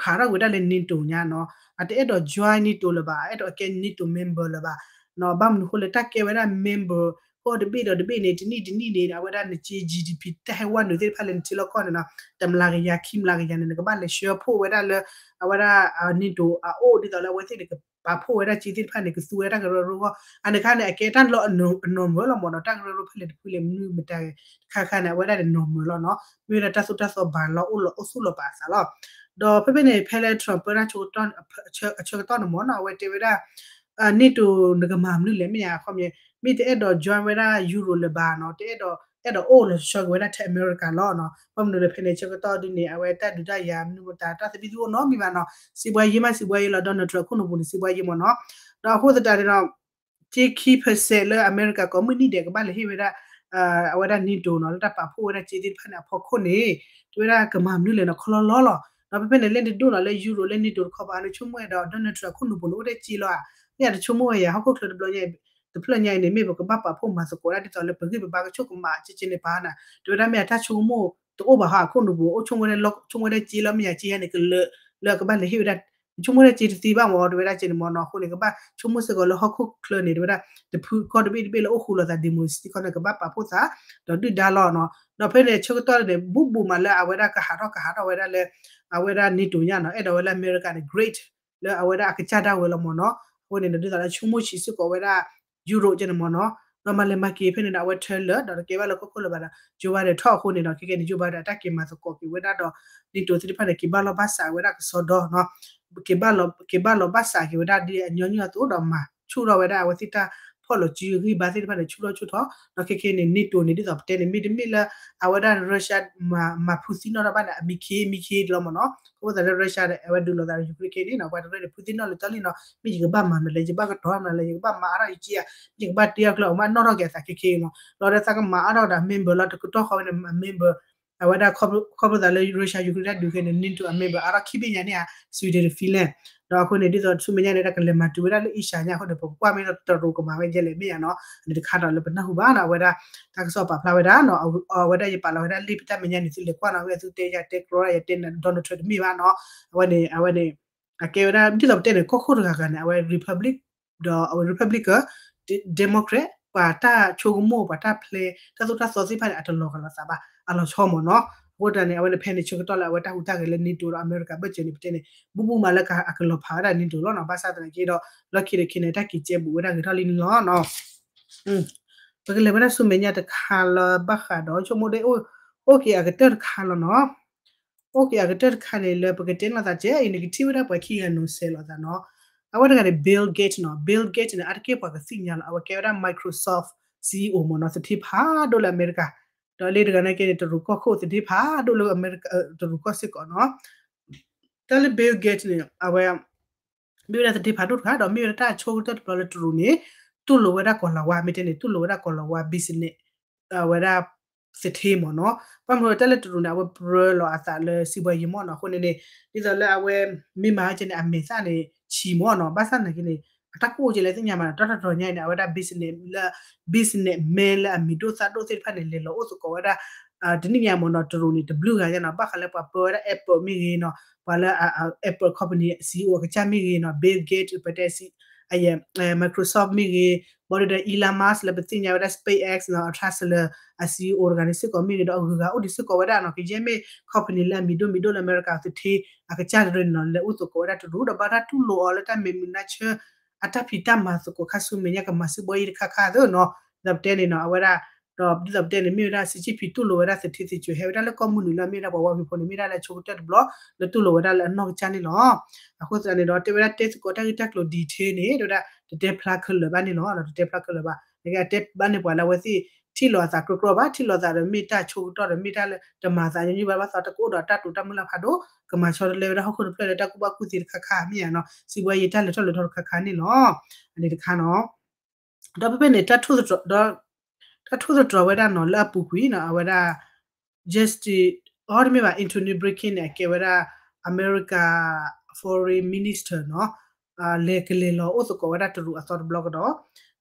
ဟးထီၣ်ကွံာ်ဝဲဒၣ်လၢ NATO ညါနီၤ, အတအဲၣ်ဒိး join NATO လၢၤဘၣ်, အအဲၣ်ဒိးကဲ NATO member လၢၤဘၣ်နီၤ, ဘၣ်မနုၤအဃိလၢတၢ်ကဲဝဲဒၣ် member ကီၢ်တဘ့ၣ်ဒီးတဘ့ၣ်န့ၣ် တနံၣ်တနံၣ်န့ၣ် အဝဲဒၣ်နက့ GDP တၢ်ဟဲဝဲနုာ်သ့ၣ်တဖၣ်လၢနထံလီၢ်ကီၢ်န့ၣ်နီၤ, တမျးကယၤ ခံမျးကယၤန့ၣ် နကဘၣ်လဲၤဆှၢဖှိၣ်ဝဲဒၣ်လၢ အဝဲဒၣ် NATO အအိၣ်ဒ်သိးလၢအဝဲသ့ၣ်န့ၣ် ကပာ်ဖှိၣ်ဝဲဒၣ်စ့သ့ၣ်တဖၣ်န့ၣ် ကသူဝဲဒၣ်တၢ်ကရၢကရိဂီၢ်, အန့ၣ်အခါန့ၣ် အကဲတၢ်လီၤအ normal လီၤမ့ၢ်နီၤ, တၢ်ကရၢကရိဖဲလဲၣ်တဖုလဲၣ်မနုၤမတၤတခါခါန့ၣ် အဝဲဒၣ်န့ၣ် normal လီၤနီၤ, မ့ၢ်ဝဲဒၣ်တၢ်သိၣ်တၢ်သီဘၣ်လီၤအိၣ်လီၤအိၣ်သူၣ်လီၤပာ်အသးလီၤ. ဒီးဖဲဖဲန့ၣ် ဖဲလၢ Trump ပၢတၢ်ဆၢကတီၢ် အဆၢကတီၢ်န့ၣ်မ့ၢ်နီၤ, အဝဲတဲဝဲဒၣ် NATO နကမၤမနုၤလဲၣ် မ့ၢ်ယါခီပညီ, မ့ၢ်တအဲၣ်ဒိး join ဝဲဒၣ် Europe လၢၤဘၣ်နီၤ, တအဲၣ်ဒိး အဲၣ်ဒိးအိၣ်လီၤဆှၢက့ၤဝဲဒၣ်ထဲအမဲရကၤလီၤနီၤ, ဘၣ်မနုၤလဲၣ် ဖဲန့ၣ်ဆၢကတီၢ်ဒ်န့ၣ် အဝဲတၢ်ဒုးတၢ်ယၤမနုၤမတၤ တၢ်သဘံၣ်သဘုၣ်အိၣ်နီတမံၤဘၣ်နီၤ, စံးဘှါယ့မး စံးဘှါယ့လီၤ, Donald Trump အခိၣ်နူာ်ပူၤန့ၣ် စံးဘှါယ့မ့ၢ်နီၤ, ဒီးအဃိသတးန့ၣ်ဒီး စ့ခံ percent လၢအမဲရကၤကိးမုၢ်နံၣ်ဒဲး ကဘၣ်လဲၤဟ့ၣ်ဝဲဒၣ် အဝဲဒၣ် NATO နီၤ, လၢတၢ်ပာ်ဖှိၣ်ဝဲဒၣ်စ့သ့ၣ်တဖၣ်န့ၣ်အဖီခိၣ်န့ၣ်, တဲဝဲဒၣ်ကမၤမနုၤလဲၣ်နီၤ, ခီလီလီလီၤ. ဒီးဖဲဖဲန့ၣ် လၢနဒိၣ်နီၤ လၢ Europe လၢ NATO တခီပၤ နဆိကမိၣ်ဝဲဒီး Donald Trump အခိၣ်နူာ်ပူၤန့ၣ် အိၣ်ထဲစ့လီၤဧါ, မ့ၢ်ယါတဆိကမိၣ်ဝဲယၤ ဟီၣ်ခိၣ်ချၢတဘျီညါအံၤ, တဖျၢၣ်ညါအံၤန့ၣ် မ့ၢ်ပကဘၣ်ပာ်ဖှိၣ်မၤသကိးဒၣ်ဒ်သိးလၢပဂံၢ်ပဘါကဆိၣ်ကမး ကဲကဲန့ၣ်ပာ်နၤ, တဲဝဲဒၣ်မ့ၢ်ယါတၢ်ဆိကမိၣ်တအိၣ်ဘၣ်ဟီ အခိၣ်နူာ်ပူၤ အိၣ်ဆိကမိၣ်ဝဲဒၣ်လၢ ဆိကမိၣ်ဝဲဒၣ်စ့လီၤ မ့ၢ်ယါစ့ယါန့ၣ် ကလၢာ်လၢအကဘၣ်လဲၤဟ့ၣ်ဝဲဒၣ်, ဆိကမိၣ်ဝဲဒၣ်စ့တသ့ဘၣ်မ့ၢ် တဲဝဲဒၣ်ကဲန့ၣ်မ့ၢ်နီၤ, အဃိန့ၣ် ကဘၣ်ဆိကမိၣ်စ့ၢ်ကီးလၢဟီၣ်ခိၣ်ချၢန့ၣ် တဲဝဲဒၣ် တဖုကီၢ်တဘ့ၣ်တဘ့ၣ်လၢအိၣ်ဃူလိာ်သး democracy ခီန့ၣ် ကဘၣ်ပာ်ဖှိၣ်သး ဒီးဒုၣ်ဒါလီၤနီၤ, ဒီးဖဲန့ၣ်ဆၢကတီၢ်န့ၣ် ဘူးဘူးမးလၢအဝဲဒၣ်ကဟးထီၣ်ကဟးထီၣ်ဝဲဒၣ်လၢ အဝဲဒၣ် NATO ညါနီၤ, အဲၣ်ဒိးဝဲလၢအမဲရကၤန့ၣ် great လၢအဝဲဒၣ်အကစၢ်ဒၣ်ဝဲလီၤမ့ၢ်နီၤ, အဃိန့ၣ်ဒီး ဒ်သိးလၢဆိကမိၣ်ဆံးစ့ၢ်ကီးဝဲဒၣ် Europe ကဲန့ၣ်မ့ၢ်နီၤ, ဒီးမၤလဲၤမၤက့ၤဖဲန့ၣ်ဒီး အဝဲထၢလၢာ် ဒီးတကဲဘၣ်လၢကီၢ်ခိၣ်လၢၤဘၣ်ဒီး Joe Biden ထီၣ်အဃိန့ၣ်ဒီး ခဲကဲန့ၣ် Joe Biden အတၢ်က့ၤမၤသကိးက့ၤဝဲဒၣ်ဒီး NATO သ့ၣ်တဖၣ်န့ၣ် က့ၤဘၣ်လီၢ်ဘၣ်စးဝဲဒၣ်ကစီဒီနီၤ, က့ၤဘၣ်လီၤ က့ၤဘၣ်လီၤဘၣ်စးက့ၤဝဲဒၣ်ဒ်အညီနုၢ်အသိးဒီး မၤဆူၣ်ထီၣ်ဝဲဒၣ်အဝဲသ့ၣ်တၢ်ဖီၣ်လီၤစုဂံၢ်ဘါသ့ၣ်တဖၣ်န့ၣ် ဆူၣ်ထီၣ်ဆူၣ်ထီၣ်, ဒီးခဲကဲန့ၣ် NATO န့ၣ် ဒ်သိးပတဲန့ၣ် မ့တမ့ၢ်လၢ အဝဲဒၣ် Russia မၤဖုသံနီၣ်ထီၣ်ဘၣ်န့ၣ် အမံခ့မံခ့လီၤမ့ၢ်နီၤ, အဃိသတးလၢ Russia ဒီး အဝဲဒုးလိာ်သးဒီး Ukraine ခဲကဲန့ၣ်နီၤ, ပှၤတရၢန့ၣ် ဖုသံနီၣ်လၢတၢ်လံနီၤ, မ့ၢ်ယကဘၣ်မၤမနုၤလဲၣ်, ယကဘၣ်ကတီၤမနုၤလဲၣ်, ယကဘၣ်မၤအါထီၣ်ယက့ဧါ, မ့ၢ်ယကဘၣ်တ့အီၣ်ကျၢၢ် အမးနီၣ်ထီၣ်က့ၤအသးခဲကဲနီၤ, ဒီးလၢသးကမၤအါထီၣ်ဒီး member လီၤ တကတီၢ်ဃီဝဲန့ၣ် member အဝဲဒၣ်ခီဖျိသးလၢ Russia Ukraine တၢ်ဒုးခဲန့ၣ် NATO အ member အါထီၣ်ခံဘ့ၣ်ညါန့ၣ်ဧါ, Sweden Finland, ဒီးအဃိန့ၣ် ဒ်သိးဆူမဲာ်ညါန့ၣ် တၢ်ကလဲၤမၤတုၤဝဲဒၣ်လၢ Asia ညါအဃိန့ၣ် ပကကွၢ်မ့ၢ်ဒီးတရူးကမၤဝဲဒ်လဲၣ်မ့ၢ်ဧါနီၤ, န့ၣ်တခါဒီးလၢပနၢ်ဟူဘၣ်နီၤ, အဝဲဒၣ် တၢ်ကစီၣ်ပာ်ဖျါဝဲဒၣ်နီၤ, အဝဲဒၣ်ယပာ်လီၤဝဲဒၣ်လံာ်ပတၢ်မဲာ်ညါန့ၣ် သုလဲၤကွၢ်နီၤ, ဝဲသုတဲယၤတဲကျီဒၣ် ယတဲ Donald Trump တမ့ၢ်ဘၣ်နီၤ, အဝဲန့ၣ် အဝဲန့ၣ် အကဲဝဲဒၣ် ဒ်သိးပတဲန့ၣ် ကီၢ်ခိၣ်တဂၤဂၤန့ၣ် အဝဲ Republic ဒီးအဝဲ Republican, Democrat ပှၤတၢ်ဆိကမိၣ် ပှၤတၢ်ဖျဲ တၢ်သိၣ်တၢ်သီသ့ၣ်တဖၣ်န့ၣ် အတလီၤဂာ်လိာ်သးဘၣ်, အလီၤဆီမ့ၢ်နီၤ, အဃိသတးန့ၣ် အဝဲန့ၣ်ဖဲန့ၣ်ဆၢကတီၢ်လၢအဝဲတၢ်ဟူးတၢ်ဂဲၤလၢ NATO ဒီးအမဲရကၤဘၢၣ်စၢၤန့ၣ် ပတဲန့ၣ် ဘူးဘူးမးလၢအကလီၤဖးဝဲဒၣ် NATO လီၤနီၤ, ဘၣ်ဆၣ်သနာ်က့ဒီး လီၢ်ခံတခါန့ၣ် တၢ်က့ၤကဲဘူးဝဲဒၣ်ဂ့ၤထီၣ်လံန့ၣ်လီၤနီၤ, ပကလဲၤဝဲဒၣ်ဆူမဲာ်ညါတခါလၢဘၣ်ဃးဒီး ဆိကမိၣ်ဒ် အိၣ်က့ၤအကတၢၢ်တခါလီၤနီၤ, အိၣ်က့ၤအကတၢၢ်တခါန့ၣ် လၢပကတဲနီၢ်သးကဲအံၤန့ၣ် ကထံၣ်ဝဲဒၣ်ပှၤခံဂၤနီၤစဲးလိာ်သးနီၤ, အဝဲတဂၤန့ၣ် Bill Gates နီၤ, Bill Gates န့ၣ် အါတက့ၢ်ပှၤကသ့ၣ်ညါလီၤ, အဝဲကဲဝဲဒၣ် Microsoft CEO မ့ၢ်နီၤ, သထ့ဖးဒိၣ်လၢအမဲရကၤ, ဒီးလၢတဂၤန့ၣ်ကဲန့ၣ် တရူးကီၢ်ခိၣ်သထ့ဖးဒိၣ်လၢအမဲရကၤ တရူးကီၢ်စ့ၢ်ကီးနီၤ, တၢ်လၢ Bill Gates န့ၣ် အဝဲ မ့ၢ်ဝဲဒၣ်သထ့ဖးဒိၣ်တဂၤ ဒီးမ့ၢ်ဝဲဒၣ်တၢ်ဆိကတၢၢ်တဘျီလၢတရူးန့ၣ် တူၢ်လိာ်ဝဲဒၣ်ကီၤလၤဝါ မ့ၢ်တဲန့ၣ် တူၢ်လိာ်ဝဲဒၣ်ကီၤလၤဝါ business အဝဲဒၣ်သထ့မ့ၢ်နီၤ, ဘၣ်မနုၤတၢ်လၢတရူးန့ၣ် အဝဲပြၢလီၤအသးလၢစံးဘှါယံၤမ့ၢ်နီၤ, အဃိန့ၣ်န့ၣ် ဒ်သိးလၢအဝဲ မ့ၢ်မၤဝဲကဲန့ၣ် အမဲာ်သၣ်န့ၣ်ဆံးမ့ၢ်နီၤ, ဘၣ်ဆၣ်သနာ်က့န့ၣ် အတၢ်ကိၣ်ကဲလၢသ့ၣ်ညါမးနီၤ, တၢ်တတီၤညါအံၤန့ၣ် အဝဲဒၣ် business လၢ businessman လၢအမံၤဒိၣ်သၣ်ဒိၣ်သ့ၣ်တဖၣ်န့ၣ် လဲၤလီၤအိၣ်သကိးဝဲဒၣ် တနံၣ်ညါမ့ၢ်နီၤ တရူးန့ၣ် တဘျုးဂၤညါနီၤ, ဘၣ်ဃးလၢပှၤပၢဝဲဒၣ် Apple မ့ၢ်ဂ့ၤနီၤ, ပှၤလၢ Apple company CEO အကစၢ်မ့ၢ်ဂ့ၤနီၤ, Bill Gates ပတဲ Microsoft မ့ၢ်ဂ့ၤ, ဘၣ်ဒီး Elon Musk လၢပသ့ၣ်ညါဝဲဒၣ် SpaceX နီၤ Tesla အ CEO တဂၤန့ၣ်စ့ၢ်ကီးမ့ၢ်ဂ့ၤ ဒီးအဂုၤအဂၤအိၣ်ဒံးစ့ၢ်ကီးဝဲဒၣ်နီၤ, ကယဲၢ်မ့ၢ် company လၢအမံၤဒိၣ်မံၤဒိၣ်လၢအမဲရကၤသထ့ အကစၢ်တရၢန့ၣ်နီၤ လဲၤအိၣ်သကိးဝဲဒၣ်တရူး ဒီးဘၣ်တၢ်တူၢ်လိာ်အီၤလၢတၢ်မဲာ်မုာ်နါဆၢ အတၢ်ဖံးတၢ်မၤသကိးခါဆူမဲာ်ညါကမၤစံးဘှါယံၤတခါခါသ့နီၤ, ဒီးပတဲန့ၣ်နီၤ အဝဲဒၣ် ဒီးဒ်သိးပတဲန့ၣ် မ့ၢ်ဝဲဒၣ် စံးကၠံၣ်ဖံး တူၢ်လိာ်ဝဲဒၣ်သထ့သကၠိၤ ဟဲဝဲဒၣ်လၢကီၢ်မုၢ်နုာ်လၢအမ့ၢ်ဝဲဒၣ်ပှၤဝါဖံးဖိန့ၣ် မ့ၢ်ဒၣ်လၢအဆိကတၢၢ်တဘျီ လၢတူၢ်လိာ်ဝဲဒၣ်လၢအနီၢ်ကစၢ်န့ၣ်လီၤ. အဃိသတးန့ၣ်ဒီး တဲဝဲဒၣ်တဲသကိးတၢ်ဂ့ၢ်တၢ်ကျိၤ detail န့ၣ် တဲဝဲဒၣ် တတဲဖျါခဲလၢာ်ဘၣ်န့ၣ်လီၤ. ဒီးတတဲဖျါခဲလၢာ်ဘၣ် နကတဲဘၣ်န့ၣ်ပှၤလၢအဝဲသ့ၣ် ထံၣ်လိာ်အသးကြီကြီဘၣ် ထံၣ်လိာ်သးဒီးမ့ၢ်တၢ်ဆိကတီၢ်ဒီးမ့ၢ်တၢ်လၢတမၤသးညီနုၢ်ဘၣ် ဘၣ်သီတကအိၣ်ဒီး တၢ်တိာ်တၢ်မုၢ်လၢ်ဖးဒိၣ် ကမၤဆီတလဲဝဲဒၣ်ဟီၣ်ခိၣ်တဖျၢၣ်လၢတၢ်ကူၣ်ဘၣ်ကူၣ်သ့တခါခါမ့ၢ်ဧါနီၤ စံးဘှါယံၤတၢ်လဲၤထီၣ်လဲၤထီတခါခါန့ၣ်လီၤ. အန့ၣ်တခါနီၤ ဒီးဖဲဖဲန့ၣ် တၢ်ထိၣ်သတြီၤဝဲဒၣ်နီၤ လၢအပူၤကွံာ်နီၤ အဝဲဒၣ် Justice အီ တမ့ၢ်ဘၣ် Antony Blinken န့ၣ် အကဲဝဲဒၣ် America Foreign Minister နီၤ လဲၤကလဲၤလီၤအိၣ်သကိးဝဲဒၣ်တရူးအသီတဘျီကဒီး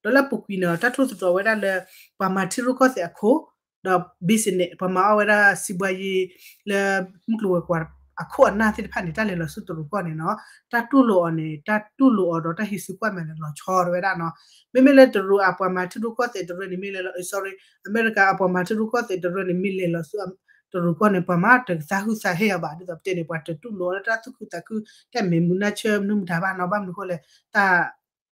ဒီးလၢအပူၤကွံာ်န့ၣ် တၢ်ထိၣ်သတြီၤဝဲဒၣ်လၢ ပှၤမၤထံရူၢ်ကီၢ်သဲးအခိၣ် ဒီး business ပှၤမၤအီၣ်ဝဲဒၣ်စံးဘှါယံၤ လၢမုၢ်ကျိၤဝဲၤကွာ်အခိၣ်အနၢ်သ့ၣ်တဖၣ်န့ၣ် တၢ်လဲၤလီၤဆူတရူးကီၢ်န့ၣ်နီၤ တၢ်တူၢ်လိာ်အီၤန့ၣ် တၢ်တူၢ်လိာ်အီၤဒီးတၢ်ဟံးစုကွၢ်မဲာ်န့ၣ် လီၤဆီဝဲဒၣ်နီၤ မ့မ့ၢ်လၢတရူးအပှၤမၤထံရူၢ်ကီၢ်သဲးတရူးန့ၣ်မ့ၢ်လဲၤလီၤ sorry အမဲရကၤအပှၤမၤထံရူၢ်ကီၢ်သဲးတရူးန့ၣ် မ့ၢ်လဲၤလီၤဆူတရူးကီၢ်န့ၣ် ပှၤမၤတကသးဟုသးဟ့ၣ်အီၤဘၣ် ဒ်သိးပတဲန့ၣ် ပှၤတတူၢ်လိာ်လၢတၢ်သူၣ်ခုသးခု တၢ်မဲာ်မုာ်နၢ်ဆၢမနုၤမတၤဘၣ်နီၤ ဘၣ်မနုၤအဃိလဲၣ်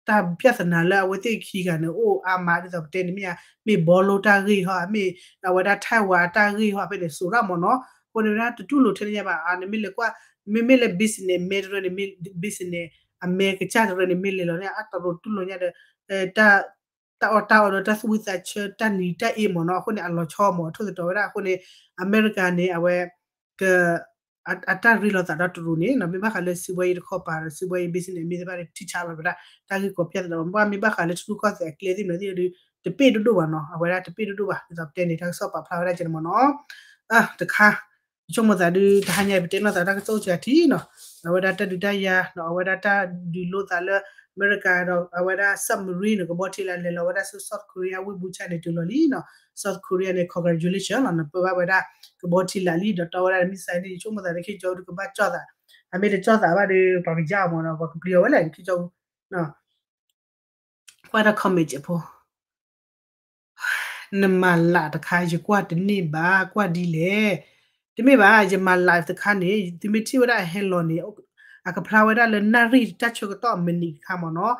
တၢ်ပြဿနာလၢအဝဲသ့ၣ်ခံဂၤန့ၣ် အိၣ်အါမး ဒ်သိးပတဲန့ၣ် မ့ၢ်ဧါ မ့ၢ်ဘီလိတၢ်ဂ့ၢ်ဟီ မ့ၢ်အဝဲဒၣ် Taiwan အတၢ်ဂ့ၢ်ဟီ ဖဲန့ၣ် စိာ်ရၣ်မးနီၤ အဃိန့ၣ်ဝဲဒၣ် တတူၢ်လိာ်ထဲန့ၣ်ညါဘၣ် နမ့ၢ်လဲၤကွၢ် မ့မ့ၢ်လၢ business မဲတရၢန့ၣ် business အမဲကစၢ်တရၢန့ၣ် မ့ၢ်လဲၤလီၤန့ၣ် အတရူးတူၢ်လိာ်ညါဒီး တၢ်အီၣ်တၢ်အီဒီးတၢ်သူၣ်ဝံၣ်သးဆၢ တၢ်နံၤတၢ်အ့မးနီၤ အဃိန့ၣ် အလီၤဆီမး အထိၣ်သတြီၤဝဲဒၣ် အဃိန့ၣ် အမဲရကၤန့ၣ် အဝဲ က အတၢ်ရ့လိာ်သးဒီးတရူးန့ၣ်နီၤ မ့ၢ်ဘၣ်ဃးလၢစံးဘှါယံၤတခီပၤဒီး စံးဘှါယံၤ business မ့ၢ်သ့ၣ်တဖၣ်န့ၣ် ထံၣ်ဆါလီၤဝဲဒၣ် တၢ်ဂ့ၢ်ကီးပျၢ်သတးဒီး ဘၣ်မ့ၢ်ဘၣ်ဃးလၢထံရူၢ်ကီၢ်သဲးအကျဲသ့ၣ်မနုၤသ့ၣ်ဒီး တပ့ၢ်ဒိၣ်ဒိၣ်ဘၣ်နီၤ အဝဲဒၣ်တပ့ၢ်ဒိၣ်ဒိၣ်ဘၣ် ဒ်သိးပတဲန့ၣ် တၢ်ကစီၣ်ပာ်ဖျါဝဲဒၣ်ကဲန့ၣ်မးနီၤ တခါ ယဆိကမိၣ်သးဒုး တဟါညါအံၤ ပတဲနီၢ်သးတၢ်ကစီၣ်အိၣ်စှၤထံနီၤ အဝဲဒၣ်တၢ်ဒုးတၢ်ယၤဒီး အဝဲဒၣ်တၢ်ဒုးလိသးလၢ အမဲရကၤဒီး အဝဲဒၣ် submarine န့ၣ် ကဘီထံလာ်လဲၤလီၤဝဲဒၣ်ဆူ South Korea ဝ့ၢ်ဘူဆၣ်န့ၣ် တုၤလီၤလံနီၤ South Korea န့ၣ် congratulation လီၤ နပၢဘၣ်ဝဲဒၣ် ကဘီထံလာ်လံ ဒီးတီဝဲဒၣ် missile န့ၣ် ယဆိကမိၣ်သးလၢခံကၠီဒုးကဘၣ်ကၠီၣ်သး အမ့ၢ်တကၠီၣ်သးဘၣ်ဒီး ပှၤကယါအီၤမးနီၤ ပှၤကပျံၤအီၤဝဲလဲၣ် ခံကၠီ ကွၢ်တၢ် comment ဖိ နမၤလးတခါ ယကွၢ်တန့ၢ်ဘၣ် ကွၢ်ဒ်လဲၣ်. တမ့ၢ်ဘၣ် ယမၤလးတခါန့ၣ် သုမ့ၢ်ထံၣ်ဝဲဒၣ်အဟဲလီၤန့ၣ် အကဖျါဝဲဒၣ်လၢနၣ်ရံၣ်တၢ်ဆၢကတီၢ်အမံးနံးတခါမးနီၤ.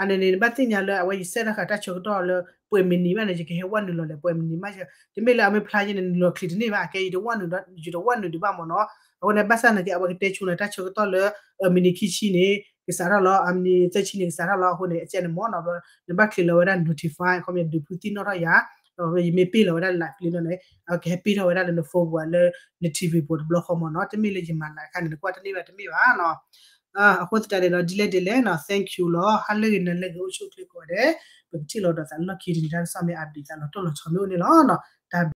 အန့ၣ်န့ၣ် နဘၣ်သ့ၣ်ညါလၢအဝဲယစဲးတၢ်ဃာ်တၢ်ဆၢကတီၢ်လၢ ပှဲၤမံးနံးဘၣ်န့ၣ် ယကဟဲဝဲနုာ်လီၤလဲၣ် ပှဲၤမံးနံးဘၣ်. တမ့ၢ်လၢအမ့ၢ်ဖျါယဲန့ၣ် နုာ်လီၤချံးတန့ၢ်ဘၣ် အကဲယတဝဲနုာ်ဒီး ယတဝဲနုာ်ဒံးဘၣ်မးနီၤ. အဃိန့ၣ် ဘၣ်ဆၣ်နာ်က့ အဝဲကတဲဆိလၢတၢ်ဆၢကတီၢ်လၢ မံးနံးခံဆံန့ၣ် ကစးထီၣ်လီၤ အမံးနံးသၢဆံန့ၣ် ကစးထီၣ်လီၤ. အဃိန့ၣ် အကဲန့ၣ်မးနီၤ နဘၣ်ချံးလီၤဝဲဒၣ် notify ခီပညီ ဒုးဖုသံနီၣ်ထီၣ်ယၤ ယမ့ၢ်ပ့ၢ်လီၤဝဲဒၣ် live လံနီၤန့ၣ် အကဟဲပ့ၢ်ထီၣ်ဝဲဒၣ်လၢန phone ပူၤလၢ န ထံၣ်ဝံၤ ပူၤတဘျီဃီမးနီၤ. တမ့ၢ်လၢယမၤလးအခါန့ၣ် နကွၢ်တန့ၢ်ဘၣ်တမ့ၢ်ဘၣ်နီၤ. အဃိသတးန့ၣ်ဒီး ဒ်လဲၣ်ဒ်လဲၣ်နီၤ thank you လီၤ. ဟါလၢဂ့ၤ နၤလၢဂ့ၤ အိၣ်ဆူၣ်အိၣ်ချ့ကိးဂၤဒဲး ပကထံၣ်လိာ်ဒီးသးလီၢ်ခံတနံၤ တၢ်ကစီၣ်မ့ၢ် update သးလီၤတိၢ်လီၤဆီမ့ၢ်အိၣ်န့ၣ်လီၤနီၤ.